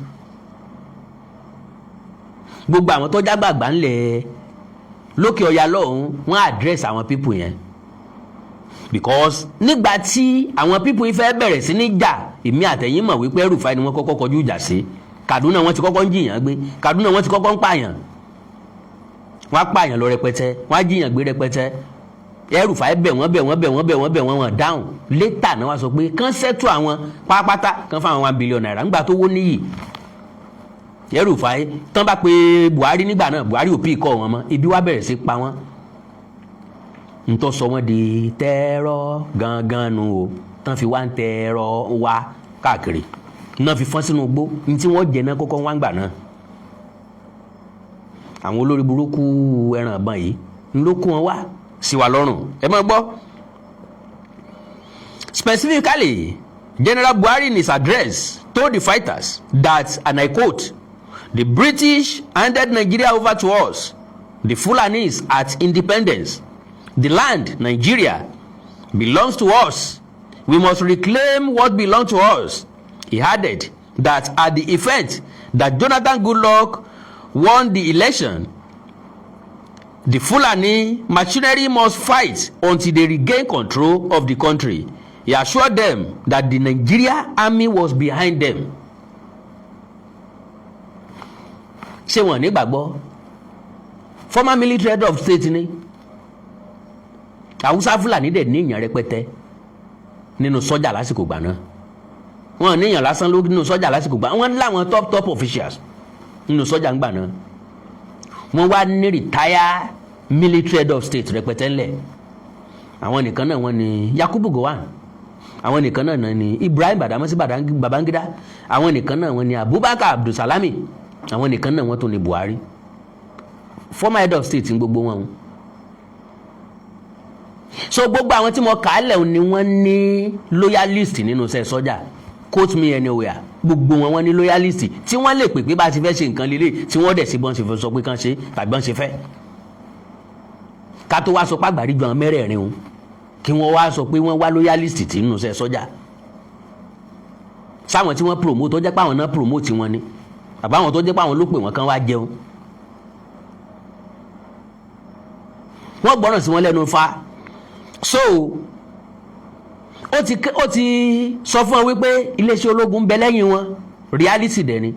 [SPEAKER 4] Gbogbo àwọn tó jágbàgbà ńlẹ̀ lókè ọ̀yà lọ́hùn, wọ́n address àwọn people yẹn, because nígbà tí àwọn people yìí fẹ́ bẹ̀rẹ̀ sí ní jà, èmi àtẹ̀yìn mọ̀ wípé El-Rufai ni wọ́n kọ́kọ́ kọjú ìjà sí. Kaduna wọ́n ti kọ́kọ́ ń jìyàn gbé, Kaduna wọ́n ti kọ́kọ́ ń pààyàn. Wọ́n á pààyàn lọ rẹpẹtẹ, wọ́n á jìyàn gbé rẹpẹtẹ. El-Rufai bẹ̀ wọ́n, bẹ̀ wọ́n, bẹ̀ wọ́n, bẹ̀ wọ́n, bẹ̀ wọ́n, wọ́n dáhùn. Later náà wọ́n sọ pé kán settle àwọn pátápátá, kán fáwọn ₦1 billion ńgbà tó wó níyì. El-Rufai tán bá pe Buhari nígbà náà, Buhari ò pí ikọ̀ wọn mọ́. Ibi wá bẹ̀rẹ̀ sí pa wọ́n, ntọ́ sọ wọ́n di terror gangan nu o, tán fi wá ń terror wá káàkiri náà, fi fọ́n sínú igbó ní tí wọ́n jẹ náà kọ́kọ́ wá ń gbà náà. Àwọn olórí burúkú ẹran àbọ̀n yìí ló kó wọn wá sí wa lọ́rùn. Ẹ máa gbọ́. Specifically, General Buhari in his address told the fighters that, and I quote, "The British handed Nigeria over to us, the Fulanis, at independence. The land, Nigeria, belongs to us. We must reclaim what belongs to us." He added that at the event that Jonathan Goodluck won the election, the Fulani machinery must fight until they regain control of the country. He assured them that the Nigeria army was behind them. Ṣé wọn nígbàgbọ́? Former military head of state ni. Haúsá Fúlàní dẹ̀ níyàn rẹpẹtẹ nínú sọ́jà lásìkò gbà náà. Wọn níyàn lásán ló nínú sọ́jà lásìkò gbà. Wọn láwọn top top officials nínú sọ́jà ńgbà náà. Wọ́n wá ní retire military head of state rẹpẹtẹ ńlẹ̀. Àwọn nìkan náà wọ́n ní Yakubu Gowon, àwọn nìkan náà ní Ibrahim Badamasi Babangida, àwọn nìkan náà wọ́n ní Abubakar Abdulsalami, àwọn nìkan náà wọ́n tún ní Buhari. Former head of state ní gbogbo wọn. So gbogbo àwọn tí mo kà á lẹ̀ ni wọ́n ní loyalist nínú iṣẹ́ sọ́jà. Quote me anywhere, gbogbo wọn, wọ́n ní loyalist tí wọ́n lè pè pé bá a ti fẹ́ ṣe nǹkan lélẹ̀, tí wọ́n dẹ̀ sí bọ́n ṣe fẹ́ sọ pé kán ṣe tàbí bọ́n ṣe fẹ́. Ká tó wá sọ pé àgbàríjọ àwọn mẹ́rẹ̀ẹ̀rin o, kí wọ́n wá sọ pé wọ́n wá loyalist tí nínú iṣẹ́ sọ́jà sáwọn tí wọ́n promote, tó jẹ́ pé àwọn náà promote wọn ni, àbáwọn tó jẹ́ pé àwọn ló pè wọ́n kán wá jẹun, wọ́n gbọ́ràn sí wọn lẹ́nu fa. So ó ti sọ fún wọn wípé iléeṣẹ́ ológun ń bẹ lẹ́yìn wọn. Reality dẹ̀ ni.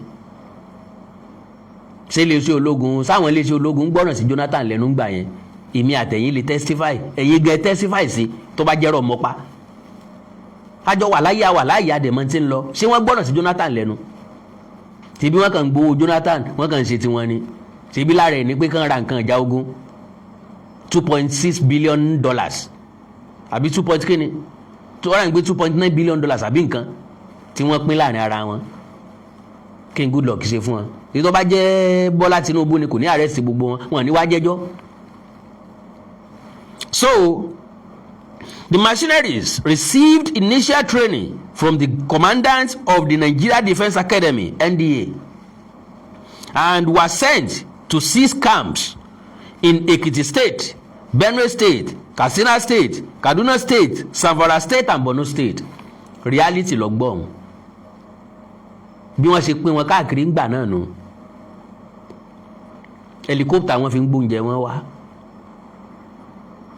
[SPEAKER 4] Ṣé iléeṣẹ́ ológun, sáwọn iléeṣẹ́ ológun gbọ́ràn sí Jonathan lẹ́nu gbà yẹn? Èmi àtẹ̀yìn lè testify, ẹ̀yin gẹ testify sí tó bá jẹ́rọ̀ mọ́pa. Àjọ wà láyé, àwà láyé, àdèmọ́ tí ń lọ. Ṣé wọ́n gbọ́ràn sí Jonathan lẹ́nu? Tìbí wọ́n kàn ń gbowó Jonathan, wọ́n kàn ń ṣe tiwọn ni. Tìbí lára ẹ̀ ní pé kàn ra nǹkan ìjà ogun, $2.6 billion àbí two point kíni tó wọ́n rà ń gbé, $2.9 billion àbí nǹkan tí wọ́n pín láàrin ara wọn. Kí n Goodluck ṣe fún wọn? Èyí tó bá jẹ́ Bọ́lá Tinubu ni kò ní arrest gbogbo wọn, wọn ní wá jẹ́jọ́. So the mercenaries received initial training from the commandant of the Nigeria Defence Academy, NDA, and were sent to six camps in Ekiti State, Benue State, Katsina State, Kaduna State, Zamfara State and Borno State. Reality lọ gbọ́n bí wọ́n ṣe pín wọn káàkiri ńgbà náà nù. Helicopter wọn fi ń gbóúnjẹ wọn wá,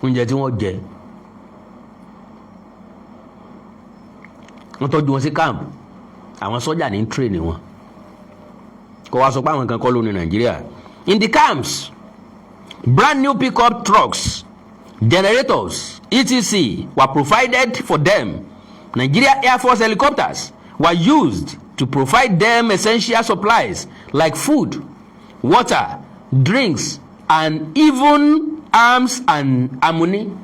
[SPEAKER 4] oúnjẹ tí wọ́n jẹ. Wọ́n tọ́jú wọn sí camp, àwọn sọ́jà ní train wọn. Kó wá sọ pé àwọn kan kọ́ ló ní Nàìjíríà. In the camps, brand new pickup trucks, generators, etc. were provided for them. Nigeria Air Force helicopters were used to provide them essential supplies like food, water, drinks and even arms and ammunition.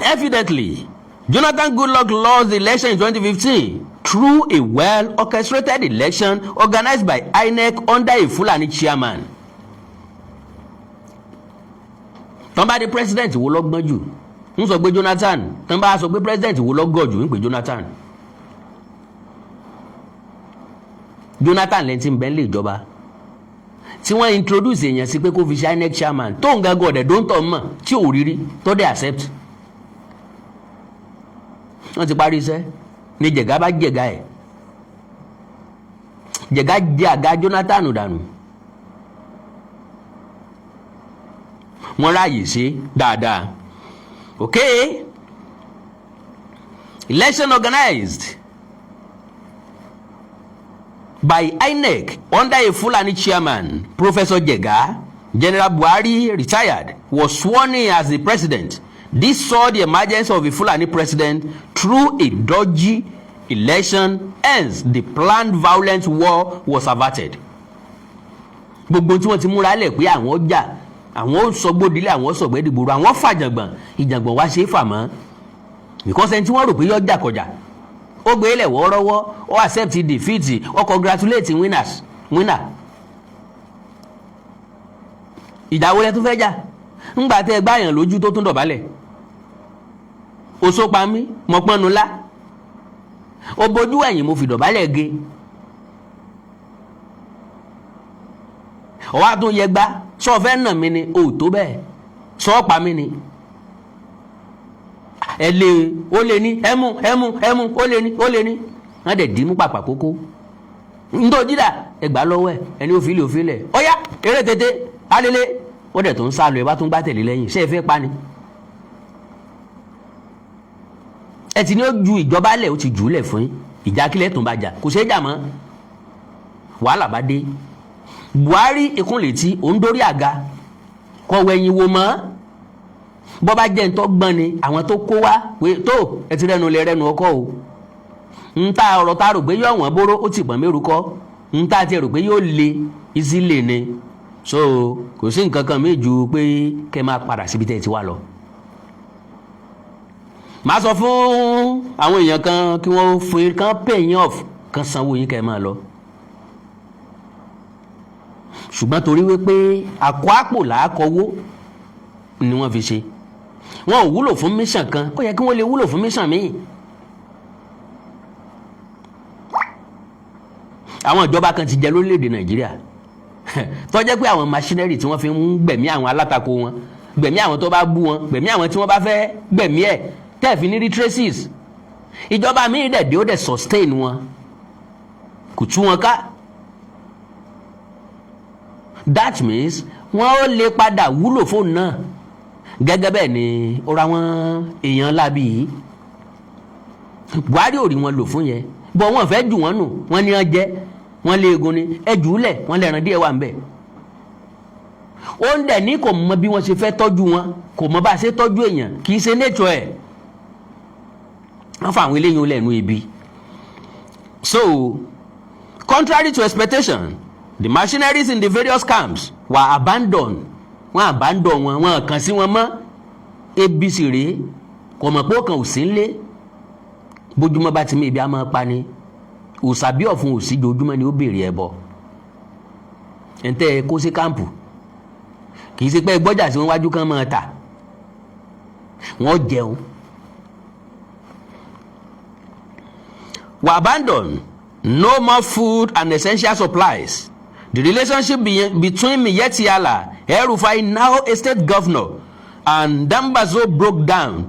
[SPEAKER 4] Evidently, Jonathan Goodluck lost the election in 2015 through a well-orchestrated election organized by INEC under a Fulani chairman. Tán bá dé, president wo ló gbọ́n jù? Ń sọ pé Jonathan. Tán bá sọ pé president wo ló gọ̀ jù, ń pè Jonathan. Jonathan lẹ́ni tí ń bẹ́ ń lè jọba, tí wọ́n introduce èèyàn sí pé kó fi ṣe INEC chairman, tó ń gángan ọ̀dẹ̀ tó ń tọ̀ mọ̀ tí ò rírí tó dé accept. Wọ́n ti parí iṣẹ́ ní Jẹ̀gá bá jẹ̀gá ẹ̀, Jẹ̀gá jẹ àga Jonathan dànù. Wọ́n ráàyè ṣe dáadáa. Okay, election organized by INEC under a Fulani chairman, Professor Jega. General Buhari, retired, was sworn in as the president. This saw the emergence of a Fulani president through a dodgy election. Hence, the planned violent war was averted. Gbogbo tí wọ́n ti múra lẹ̀ pé àwọn jà, àwọn sọgbódìlé, àwọn sọgbẹ́dìgbòrò, àwọn fàjàngbọ̀n, ìjàngbọ̀n wá ṣe é fà mọ́, because ẹni tí wọ́n rò pé yọ jà kọjà, ó gbé lẹ̀ wọ́ọ́rọ́wọ́, ó accept defeat, ó congratulate winners, winner. Ìjà wo lẹ tún fẹ́ jà ńgbà tẹ́ ẹ gbáyàn lójú tó tún dọ̀bálẹ̀? Oṣó pa mí, mo pọ́nnu lá, ó bojú ẹ̀yìn, mo fi dọ̀bálẹ̀ ge. Ọwọ́ àtún yẹgba sọ fẹ́ nà mí ni o tó bẹ́ẹ̀, sọ pa mí ni. Ẹ lé, ó lé ní ẹmú ẹmú ẹmú, ó lé ní, ó lé ní. Wọ́n dẹ̀ dì í mú pàpà kókó ntòjídà ẹgbàá lọ́wọ́ ẹ, ẹni òfìlẹ̀ òfìlẹ̀, ọ̀yá eré tètè alẹ́lẹ́. Ó dẹ̀ tó ń sá lọ, ẹ bá tún gbá tẹ̀lé lẹ́yìn. Ṣé ẹ fẹ́ pa ni? Ẹ ti ní ó ju ìjọba lẹ̀, ó ti jù ú lẹ̀ fún yín. Ìjà kílẹ̀ tó ń bá jà kò ṣeé jà mọ́. Wàhálà bá dé. Buhari ìkúnlẹ̀tì òun dórí àga, kọ̀wé ẹ̀yìn wò mọ́. Bọ́ bá jẹ́ ntọ́ gbọ́n ni àwọn tó kó wá pé tó ẹ ti rẹ́nu lẹ rẹ́nu ọkọ o, ń ta ọ̀rọ̀ tá a rò pé yóò wọ́n bóró, ó ti pọ̀n mẹ́rù kọ́ ń ta ti rò pé yóò le ìsílẹ̀ ni. So kò sí nǹkan kan mí ju pé kẹ́ máa padà síbi tẹ́ ẹ ti wá lọ. Màá sọ fún àwọn èèyàn kan kí wọ́n fún yín kan pay yín off, kan sanwó yín, kẹ́ ẹ máa lọ. Ṣùgbọ́n torí wípé àkọ́ àpò làákọ́wó ni wọ́n fi ṣe, wọn ò wúlò fún mission kan, ó yẹ kí wọ́n lè wúlò fún mission míì. Àwọn ìjọba kan ti jẹ lórílẹ̀‐èdè Nàìjíríà, Tó jẹ́ pé àwọn machinery tí wọ́n fi ń gbẹ̀mí àwọn alátakò wọn, gbẹ̀mí àwọn tó bá bú wọn, gbẹ̀mí àwọn tí wọ́n bá fẹ́ gbẹ̀mí ẹ̀, tẹ́ẹ̀ fi ní rí traces. Ìjọba míì dẹ̀ dé, ó dẹ̀ sustain wọn, kò tú wọn ká. That means wọ́n ó lè padà wúlò fóònù náà. Gẹ́gẹ́ bẹ́ẹ̀ ni ó ra wọn èèyàn lábì yìí. Buhari ò rí wọn lò fún yẹn bọ́. Wọ́n fẹ́ jù wọ́n nù, wọ́n ní wọ́n jẹ́ wọ́n lé egun ni ẹ jù ú lẹ̀, wọ́n lẹ́ran díẹ̀ wà ń bẹ̀. Ó ń dẹ̀ ní kò mọ bí wọ́n ṣe fẹ́ tọ́jú wọn, kò mọ bá a ṣe tọ́jú èèyàn, kì í ṣe nature ẹ̀. Wọ́n fa àwọn eléyìí lẹ́nu ibi. So contrary to expectation, the machineries in the various camps were abandoned. Wọ́n abandon wọn, wọ́n kàn sí wọn mọ́. Ebi sì rèé, kò mọ̀ pé ó kàn ò sí ń lé. Bójúmọ́ bá ti mú, ibi á máa pa ni. Òòsà bí ọ̀fun òsì, jojúmọ́ ni ó béèrè ẹbọ. Ẹ̀ńtẹ́ kó sí camp, kì í ṣe pé gbọ́jà sí wọn wájú kan máa tà, wọ́n jẹun. Were abandoned, no more food and essential supplies. The relationship between Miyetti Allah, El-Rufai, now a state governor, and Dambazau broke down.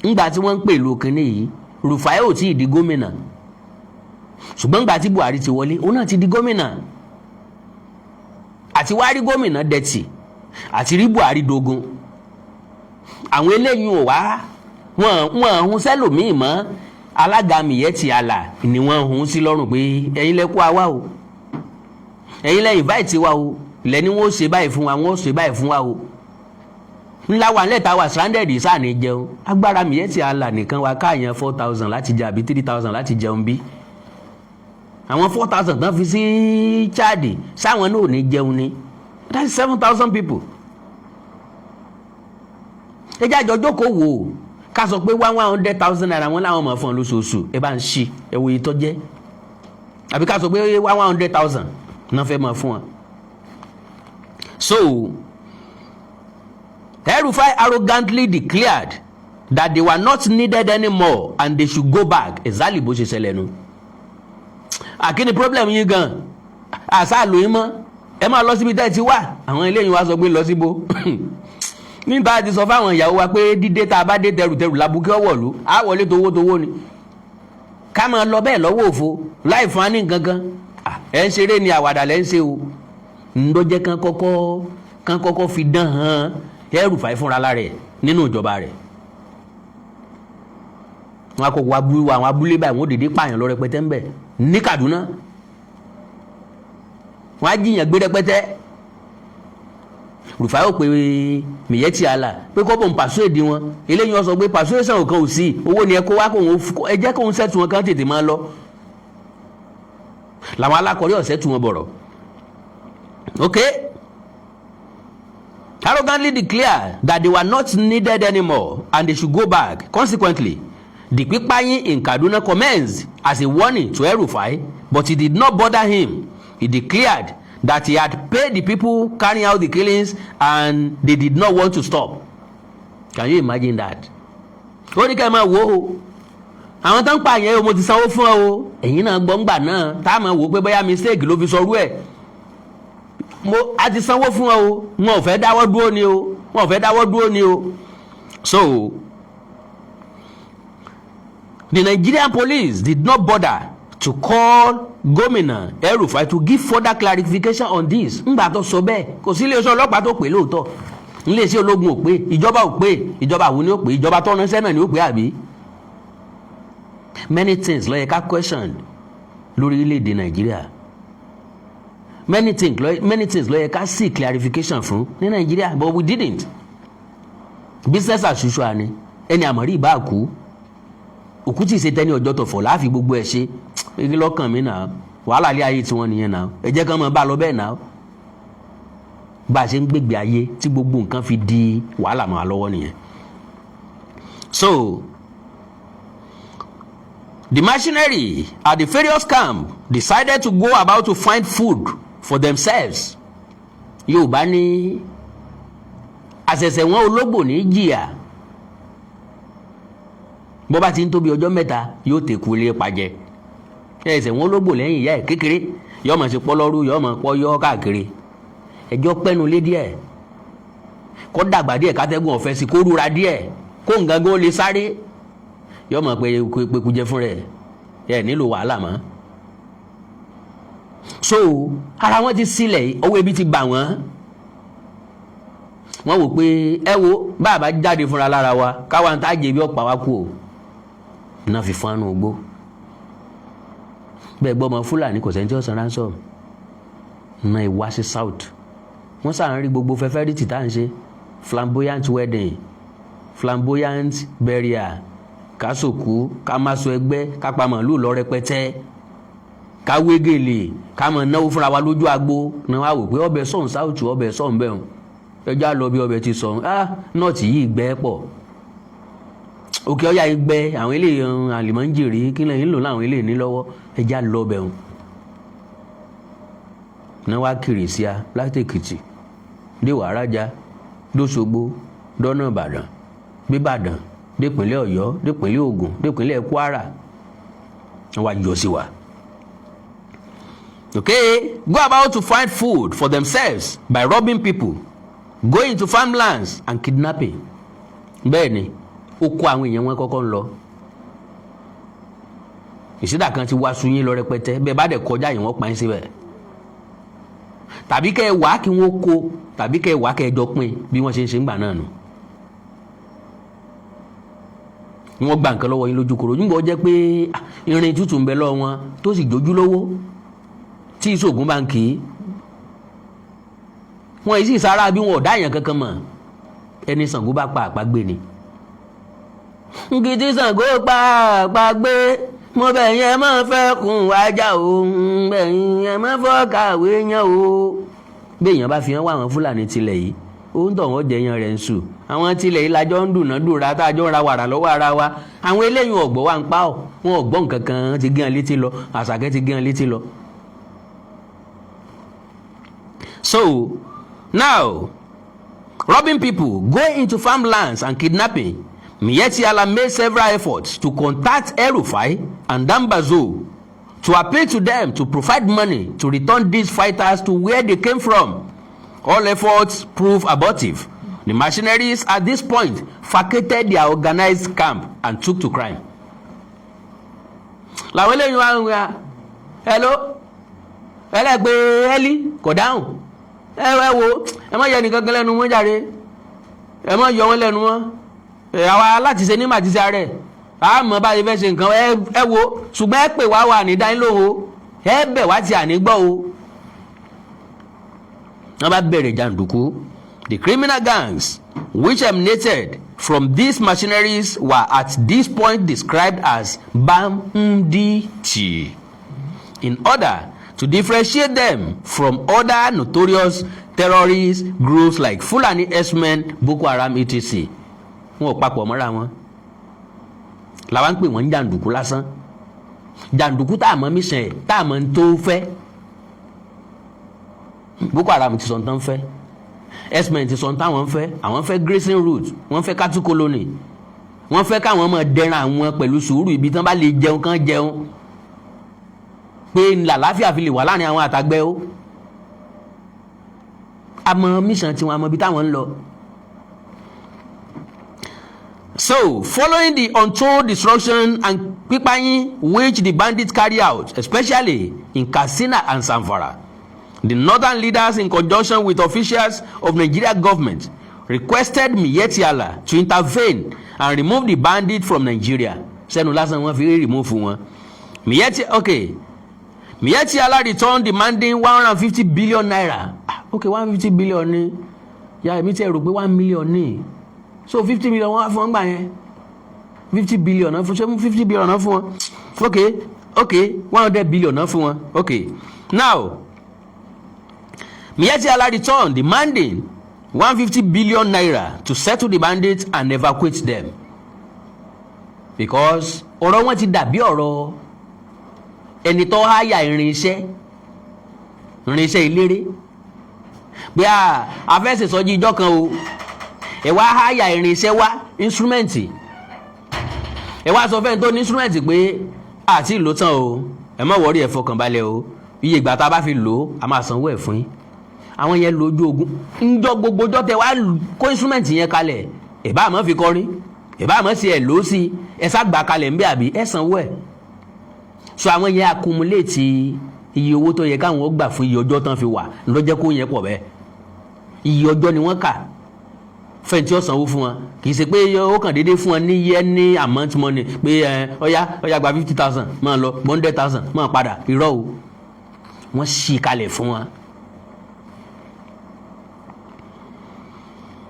[SPEAKER 4] Ńgbà tí wọ́n ń pè ló kínní yìí, Rufai ò tí ì di gómìnà, ṣùgbọ́n ńgbà tí Buhari ti wọlé, òun náà ti di gómìnà. Àti wá rí gómìnà dẹ̀tì, àti rí Buhari dogun. Àwọn eléyìí ò wá wọn wọn hun sẹ́lòmíì mọ́. Alága Miyetti Allah ni wọ́n hun sí lọ́rùn pé ẹ̀yin lẹ kó wa o, ẹ̀yin lẹ invite wa o, lẹ́ni wọ́n ó ṣe báyìí fún wa, wọ́n ó ṣe báyìí fún wa o. Ńlá wa ńlẹ̀ tá wa stranded sáà ní jẹun. Agbára Miyetti Allah nìkan wa káàyàn 4,000 láti jẹ àbí 3,000 láti jẹun? Bí àwọn 4,000 tán fi sí Chad, sáwọn náà ò ní jẹun ni? That's 7,000 people. Ẹ jẹ́ àjọ jókòó wò ó. Ká sọ pé 100,000 naira wọn làwọn mọ̀ fún ọ lóṣooṣù, ẹ bá ń ṣí ẹ wo iye tó jẹ́. Àbí ká sọ pé 100,000 náà fẹ́ mọ̀ fún ọ. So El-Rufai arrogantly declared that they were not needed anymore and they should go back. Exactly bó ṣe ṣẹlẹ̀ nu. Àkíní problem yín gan àṣà lóyún mọ́, ẹ máa lọ síbi tẹ́ ẹ ti wà. Àwọn eléyìí wá sọ pé lọ síbo nígbà tí sọ fáwọn ìyàwó wa pé dídé tá a bá dé, tẹrùtẹrù labukẹ́ ọ̀wọ̀lú á wọlé, towó towó ni ká máa lọ bẹ́ẹ̀ lọ́wọ́ òfo láì fún wa ní nǹkan kan. Ẹ̀ ń ṣeré ni, àwàdà lẹ́ ń ṣe o. Ńdọ́jẹ́ kán kọ́kọ́ fi dán hàn El-Rufai fúnra lára ẹ̀ nínú ìjọba rẹ̀. Wọn akọkọ abúlé, àwọn abúlé báyìí, wọn ò dédé pààyàn lọ rẹpẹtẹ ńbẹ ní Kaduna. Wọn á jiyàn gbé rẹpẹtẹ. Rufai ó pe Miyetti Allah pé kó bò ń persuade wọn. Eléyìí wọn sọ pé persuasion kan ò sí, owó ni ẹ kó wá, kóun ẹ jẹ́ kóun settle wọn kán tètè máa lọ. Làwọn alákọ̀ọ́rí ọ̀sẹ̀ tù wọn bọ̀rọ̀. Okay, arrogantly declared that they were not needed anymore and they should go back. Consequently, the kidnapping in Kaduna commenced as a warning to El-Rufai, but it did not bother him. He declared that he had paid the people carrying out the killings and they did not want to stop. Can you imagine that? Ó ní ká ẹ máa wò ó, àwọn tó ń pààyàn o, mo ti sanwó fún ọ o. Ẹ̀yin náà gbọ́ ńgbà náà tá a máa wò ó pé bóyá mistake ló fi sọrú ẹ̀. Mo a ti sanwó fún ọ o, wọn ò fẹ́ dáwọ́ dúró ni o, wọn ò fẹ́ dáwọ́ dúró ni o. So the Nigerian police did not bother to call Gómìnà El-Rufai to give further clarification on this. Ńgbà tó sọ bẹ́ẹ̀, kò sí iléeṣẹ́ ọlọ́pàá tó pè lóòótọ́, iléeṣẹ́ ológun ò pé, ìjọba ò pé. Ìjọba àwọn ni ó pè? Ìjọba tó ránṣẹ́ náà ni ó pè àbí? Many things ló yẹ ká question lórílẹ̀‐èdè Nàìjíríà. Many things ló yẹ ká seek clarification fún ní Nàìjíríà, but we didn't. Business as usual ni. Ẹni àmọ̀rí ìbá kú, òkú tí ì ṣe tẹ́ni ọjọ́ tọ̀fọ̀ láàfin gbogbo ẹ̀ ṣe igi lọ́kàn mi náà. Wàhálà ilé ayé tiwọn nìyẹn náà, ẹ jẹ́ kán máa bá a lọ bẹ́ẹ̀ náà. Bá a ṣe ń gbègbè ayé tí gbogbo nǹkan fi di wàhálà mọ́ wa lọ́wọ́ nìyẹn. So the machinery at the various camp decided to go about to find food for themselves. Yorùbá ní àṣẹ̀ṣẹ̀ wọn ológbò ní jìyà, bó bá ti ń tóbi ọjọ́ 3 yóò tẹ̀kú ilé pàjẹ́. Ẹsẹ̀ wọn ológbò lẹ́yìn ìyá ẹ̀ kékeré yóò máa ṣe pọ́lọ́rú, yóò máa pọ́ yọ́ káàkiri. Ẹjọ́ pẹ́nu lé díẹ̀, kó dàgbà díẹ̀, kátẹ́gùn ọ̀fẹ́ sí, kó rúra díẹ̀, kó nǹkan gan lè sáré, yọ mọ̀ pé pé jẹ fún rẹ̀ ẹ nílò wàhálà mọ́. So ara wọn ti sílẹ̀, ọwọ́ ebi ti bà wọ́n. Wọ́n wò pé ẹ wo bàbá jáde fúnra lára wa, káwa ń tá jẹ bí ọ̀pá wa kú o náà fi fún àánú ogbó bẹ́ẹ̀ gbọ́. Ọmọ Fúlàní kò sẹ́ni tí ó san ransom náà. Ìwá sí south, wọ́n sàn rí gbogbo fẹ́fẹ́rìtì tá à ń ṣe, flamboyant wedding, flamboyant burial, ká sòkú, ká má sọ ẹgbẹ́, ká pa màálù lọ rẹpẹtẹ, ká wégele, ká mọ̀ náwó fúnra wa lójú agbo náà. Wá wò pé ọbẹ̀ sọ̀n south, ọbẹ̀ sọ̀n bẹ́ẹ̀, ẹjọ́ àlọ́ bí ọbẹ̀ ti sọ̀n. Ah, north yìí gbẹ́ pọ̀, òkè ọ̀yà yìí gbẹ. Àwọn eléyìí àlìmọ́ńjèrè kí lẹ́yìn lò láwọn eléyìí ní lọ́wọ́, ẹjẹ́ àlọ́ bẹ̀ wọn náà. Wá kiri sí a láti Èkìtì dé Wàrájà, dóṣogbo, dọ́nà Ìbàdàn, gbébàdàn, dépínlẹ̀ Ọ̀yọ́, dépínlẹ̀ Ògùn, dépínlẹ̀ Kwara, wọ́n wá yọ sí wa. Okay, go about to find food for themselves by robbing people, going to farmlands and kidnapping. Bẹ́ẹ̀ ni ó kó àwọn èèyàn wọn kọ́kọ́ ń lọ. Ìsídà kan ti wá sun yín lọ rẹpẹtẹ, bẹ́ẹ̀ bá dẹ̀ kọjá yìí, wọ́n pa yín síbẹ̀, tàbí kẹ́ ẹ wá kí wọ́n kó, tàbí kẹ́ ẹ wá kẹ́ ẹ jọ pín bí wọ́n ṣe ń ṣe ń gbà náà nù. Wọ́n gba nǹkan lọ́wọ́ yín lójú koro nígbà ó jẹ́ pé irin tútù ń bẹ lọ́wọ́ wọn tó sì jójú lówó tí ìṣògùn bá ń kì í. Wọn yìí sì sára bí wọn ò dá èèyàn kankan mọ̀. Ẹni Ṣàngó bá pa àpagbé ni nkìtì. Ṣàngó pa àpagbé, mo bẹ̀ yẹn máa fẹ́ kún ajá o, bẹ̀ yẹn máa fọ́ kàwé yẹn o. Bí èèyàn bá fi hàn wá àwọn Fúlàní tilẹ̀ yìí, ó ń tọ̀ wọ́n jẹyàn rẹ̀ ń sùn. Àwọn tilẹ̀ yìí lajọ́ ń dùnà-dùnra tá a jọ ń ra wàrà lọ́wọ́ ara wa. Àwọn eléyìí ọ̀gbọ́ wa ń pa ọ́, wọn ò gbọ́ nǹkan kan, ti gé wọn létí lọ, àṣàkẹ́ ti gé wọn létí lọ. So now, robbing people, going into farmlands and kidnapping, Miyetti Allah made several efforts to contact El-Rufai and Dambazau to appeal to them to provide money to return these fighters to where they came from. All efforts prove abortive. The mercenaries at this point vacated their organized camp and took to crime. Làwọn eléyìí wá ń wá, hello, ẹlẹ́gbẹ́ ẹ́lí kò dáhùn. Ẹ ẹ wo, ẹ má yẹ nìkan kan lẹ́nu wọn jáde, ẹ má yọ wọn lẹ́nu wọn. Àwa láti ṣe ní màtísí rẹ̀, a mọ̀ bá a ṣe fẹ́ ṣe nǹkan. Ẹ wo, ṣùgbọ́n ẹ pè wá wà ní dání lóhùn o, ẹ bẹ̀ wá ti àní gbọ́ o. Wọ́n bá bẹ̀rẹ̀ jàǹdùkú. The criminal gangs which emanated from these mercenaries were at this point described as bandits in order to differentiate them from other notorious terrorist groups like Fulani herdsmen, Boko Haram, etc. Wọn ò papọ̀ mọ́ra wọn, làwọn ń pè wọ́n ní jàǹdùkú lásán, jàǹdùkú tá a mọ̀ mission ẹ̀, tá a mọ̀ ń tó fẹ́. Boko Haram ti sọ ń tán fẹ́, herdsmen ti sọ ń táwọn fẹ́. Àwọn fẹ́ grazing route, wọ́n fẹ́ cattle colony, wọ́n fẹ́ káwọn máa dẹran àwọn pẹ̀lú sùúrù, ibi tán bá lè jẹun kán jẹun, pé làlàáfíà fi lè wà láàrin àwọn àtàgbẹ́ o. Àmọ́ mission tiwọn, àmọ́ ibi táwọn ń lọ. So, following the untold destruction and pípáyín which the bandits carry out, especially in Katsina and Zamfara, the northern leaders, in conjunction with officials of Nigeria government, requested Miyetti Allah to intervene and remove the bandit from Nigeria. Sẹ́nu lásán wọ́n fi rí remove wọn. Miyetti, okay. Miyetti Allah returned demanding ₦150 billion. Ah, okay, 150 billion ni. Ya èmi tí ẹ rò pé 1 million ni, so 50 million wọ́n wá fún wọn gbà yẹn. 50 billion náà fún, ṣé 50 billion náà fún wọn? Okay, 100 billion náà fún wọn. Okay, now Miyetti Allah returned demanding ₦150 billion to settle the bandits and evacuate them, because ọ̀rọ̀ wọn ti dàbí ọ̀rọ̀ ẹni tó háyà irinṣẹ́ eléré pé a fẹ́ ṣèsọjí ijọ́ kan o. Ẹ wá háyà irinṣẹ́ wá, instrument. Ẹ wá sọ fẹ́ni tó ní instrument pé àti ìlò tán o, ẹ má worry, ẹ fọkàn balẹ̀ o, iye ìgbà tá a bá fi lò ó, a máa sanwó ẹ̀ fún yín. Àwọn yẹn lójú ogun ńjọ gbogbo ọjọ́ tẹ wá kó instrument yẹn kalẹ̀, ẹ̀ bá àmọ́ fi kọrin, ẹ̀ bá àmọ́ sí ẹ̀ ló sí, ẹ̀ sá gbà kalẹ̀ ńbẹ́ àbí ẹ̀ sanwó ẹ̀. So àwọn yẹn accumulate iye owó tó yẹ káwọn ó gbà fún iye ọjọ́ tán fi wà lọ́jọ́ kó yẹn pọ̀ bẹ́ẹ̀. Iye ọjọ́ ni wọ́n kà fẹ́ntì ó sanwó fún wọn. Kì í ṣe pé ó kàn déédéé fún wọn ní yẹ ní amount money pé ẹ ọ̀yá ọ̀yá, gba 50,000, máa lọ, 100,000, máa padà. Irọ́ o, wọ́n ṣì kalẹ̀ fún wọn.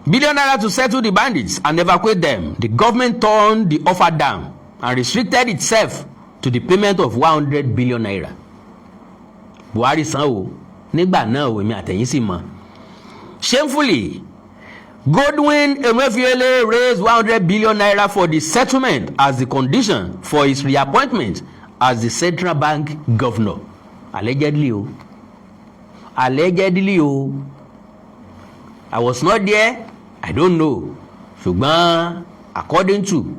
[SPEAKER 4] Billion naira to settle the bandits and evacuate them. The government turned the offer down and restricted itself to the payment of ₦100 billion. Buhari san o nígbà náà o, èmi àtẹ̀yìn sì mọ̀. Shamefully, Godwin Emefiele raised ₦100 billion for the settlement as the condition for his reappointment as the central bank governor. Allegedly o. Allegedly o. I was not there, I don't know. Ṣùgbọ́n according to,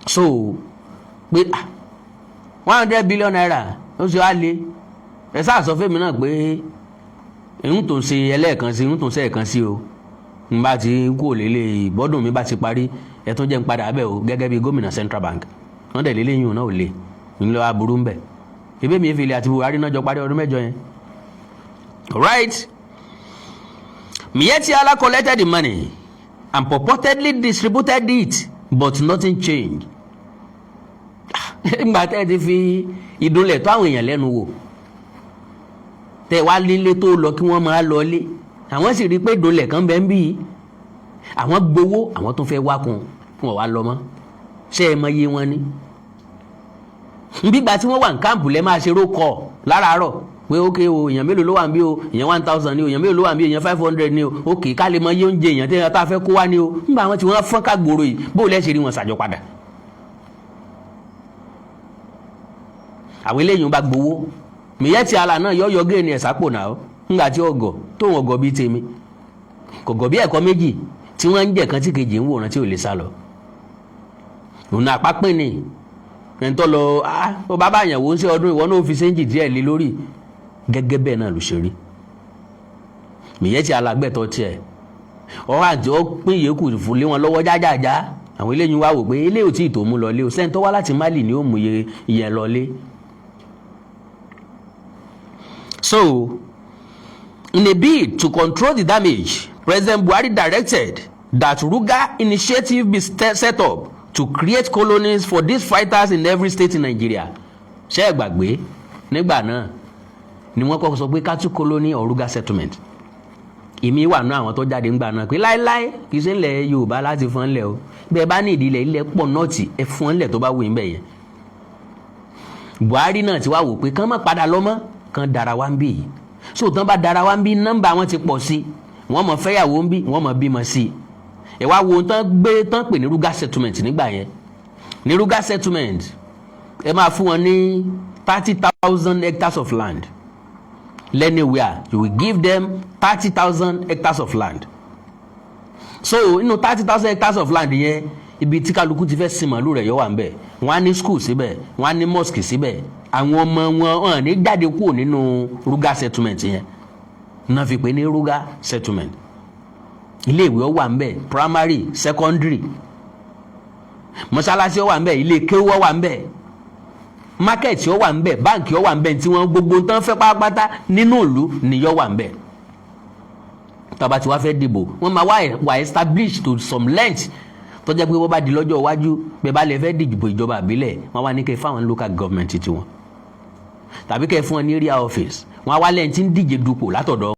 [SPEAKER 4] so pé ₦100 billion ó ṣe wá lé. Ẹ sáà sọ fẹ́mi náà pé ń tó ń ṣe ẹlẹ́ẹ̀kan sí, ń tó ń ṣe ẹ̀kan sí o, n bá ti kú òlélẹ̀ ìbọ́dún mi bá ti parí, ẹ tún jẹ́ ń padà bẹ́ẹ̀ o gẹ́gẹ́ bí gómìnà central bank. Wọ́n dẹ̀ lélẹ́yìn òun náà ò lè ń lọ aburú ń bẹ̀. Ebe mi Emefiele àti Buhari náà jọ parí ọdún 8 yẹn. Alright, Miyetti Allah collected the money and purportedly distributed it, but nothing changed. Nígbà tẹ́ ẹ ti fi ìdúnlẹ̀ tó àwọn èèyàn lẹ́nu wò, tẹ́ wá lílé tó lọ kí wọ́n máa lọ lé, àwọn sì rí i pé ìdúnlẹ̀ kan bẹ́ẹ̀ ń bí àwọn gbowó, àwọn tó fẹ́ wá kun fún ọ̀wá lọ mọ́. Ṣé ẹ mọ iye wọn ni? Nbígbà tí wọ́n wà ní camp lẹ́ máa ṣe rókọ̀ láràárọ̀ pé ókè o, èèyàn mélòó ló wà ń bí o? Èèyàn 1,000 ni o. Èèyàn mélòó ló wà ń bí? Èèyàn 500 ni o. Ókè, ká lè mọ iye oúnjẹ èèyàn tẹ́lẹ̀ tá a fẹ́ kó wá ni o. Nígbà wọn tí wọ́n fọ́n ká gbòòrò yìí, bó o lẹ́ ṣe rí wọn ṣàjọ padà? Àwọn eléyìí bá gbowó Miyetti Allah náà yọ yọ géènì ẹ̀ sápò náà. Ńgbà tí ọgọ̀ tóun ọgọ̀ bíi tèmi kò gọ̀ bí ẹ̀kọ́ méjì tí wọ́n ń jẹ̀ kan tí kejì ń wòran tí ò lè sá lọ. Òun àpápín ni ẹni tó lọ ó bá bá yàn wò ń ṣe ọdún, ìwọ náà fi séńjì díẹ̀ lé lórí. Gẹ́gẹ́ bẹ́ẹ̀ náà ló ṣe rí. Miyetti Allah gbẹ̀tọ̀ tiẹ̀, ọ̀rọ̀ àti ó pín yòókù fún lé wọn lọ́wọ́ jájájá. Àwọn eléyìí wá wò pé eléyìí ò tí ì tó mú lọ lé o. Sẹ́ni tó wá láti Mali ni ó mú iye lọ lé. So, in a bid to control the damage, President Buhari directed that Ruga initiative be set up to create colonies for these fighters in every state in Nigeria. Ṣé ẹ gbàgbé nígbà náà ni wọ́n kọ́kọ́ sọ pé cattle colony or Ruga settlement? Èmi wà nú àwọn tó jáde ńgbà náà pé láéláé, kì í ṣe ńlẹ̀ Yorùbá láti fọ́n ńlẹ̀ o. Bẹ́ẹ̀ bá ní ìdílé ilẹ̀ pọ̀ nọ́ọ̀tì, ẹ fọ́n ńlẹ̀ tó bá wù yín bẹ̀ yẹn. Buhari náà ti wá wò pé kán má padà lọ mọ́, kán dara wá ń bì yìí. So tán bá dara wá ń bí, nọ́mbà wọn ti pọ̀ sí, wọ́n mọ̀ fẹ́yàwó ń bí, wọ́n mọ̀ bímọ sí i. Ẹ wá wo tán gbé tán pè ní Ruga settlement nígbà yẹn. Ní Ruga settlement, ẹ máa fún wọn ní 30,000 hectares of land. Anywhere you will give them 30,000 hectares of land. So inú 30,000 hectares of land yẹn, ibi tí kálukú ti fẹ́ sin màálù rẹ̀ yọ wà ń bẹ̀. Wọ́n á ní school síbẹ̀, wọ́n á ní mosque síbẹ̀. Àwọn ọmọ wọn hàn ní jáde kúrò nínú Ruga settlement yẹn náà fi pè ní Ruga settlement. Iléèwé ó wà ń bẹ̀, primary, secondary. Mọ́sálásí ó wà ń bẹ̀, ilé kéwú ó wà ń bẹ̀, market ó wà ń bẹ̀, báǹkì ó wà ń bẹ̀, tí wọ́n gbogbo tán fẹ́ pátápátá nínú ìlú nìyọ́ wà ń bẹ̀. Tọ́ba tí wàá fẹ́ dìbò, wọ́n máa wà establish to some length tó jẹ́ pé wọ́n bá di lọ́jọ́ iwájú bẹ́ẹ̀ bá lè fẹ́ dìbò ìjọba àbílẹ̀, wọ́n wá ní kẹ́ fáwọn local government tiwọn tàbí kẹ́ fún wọn ní area office. Wọ́n á wá lẹ́yìn tí ń díje dupò látọ̀dọ̀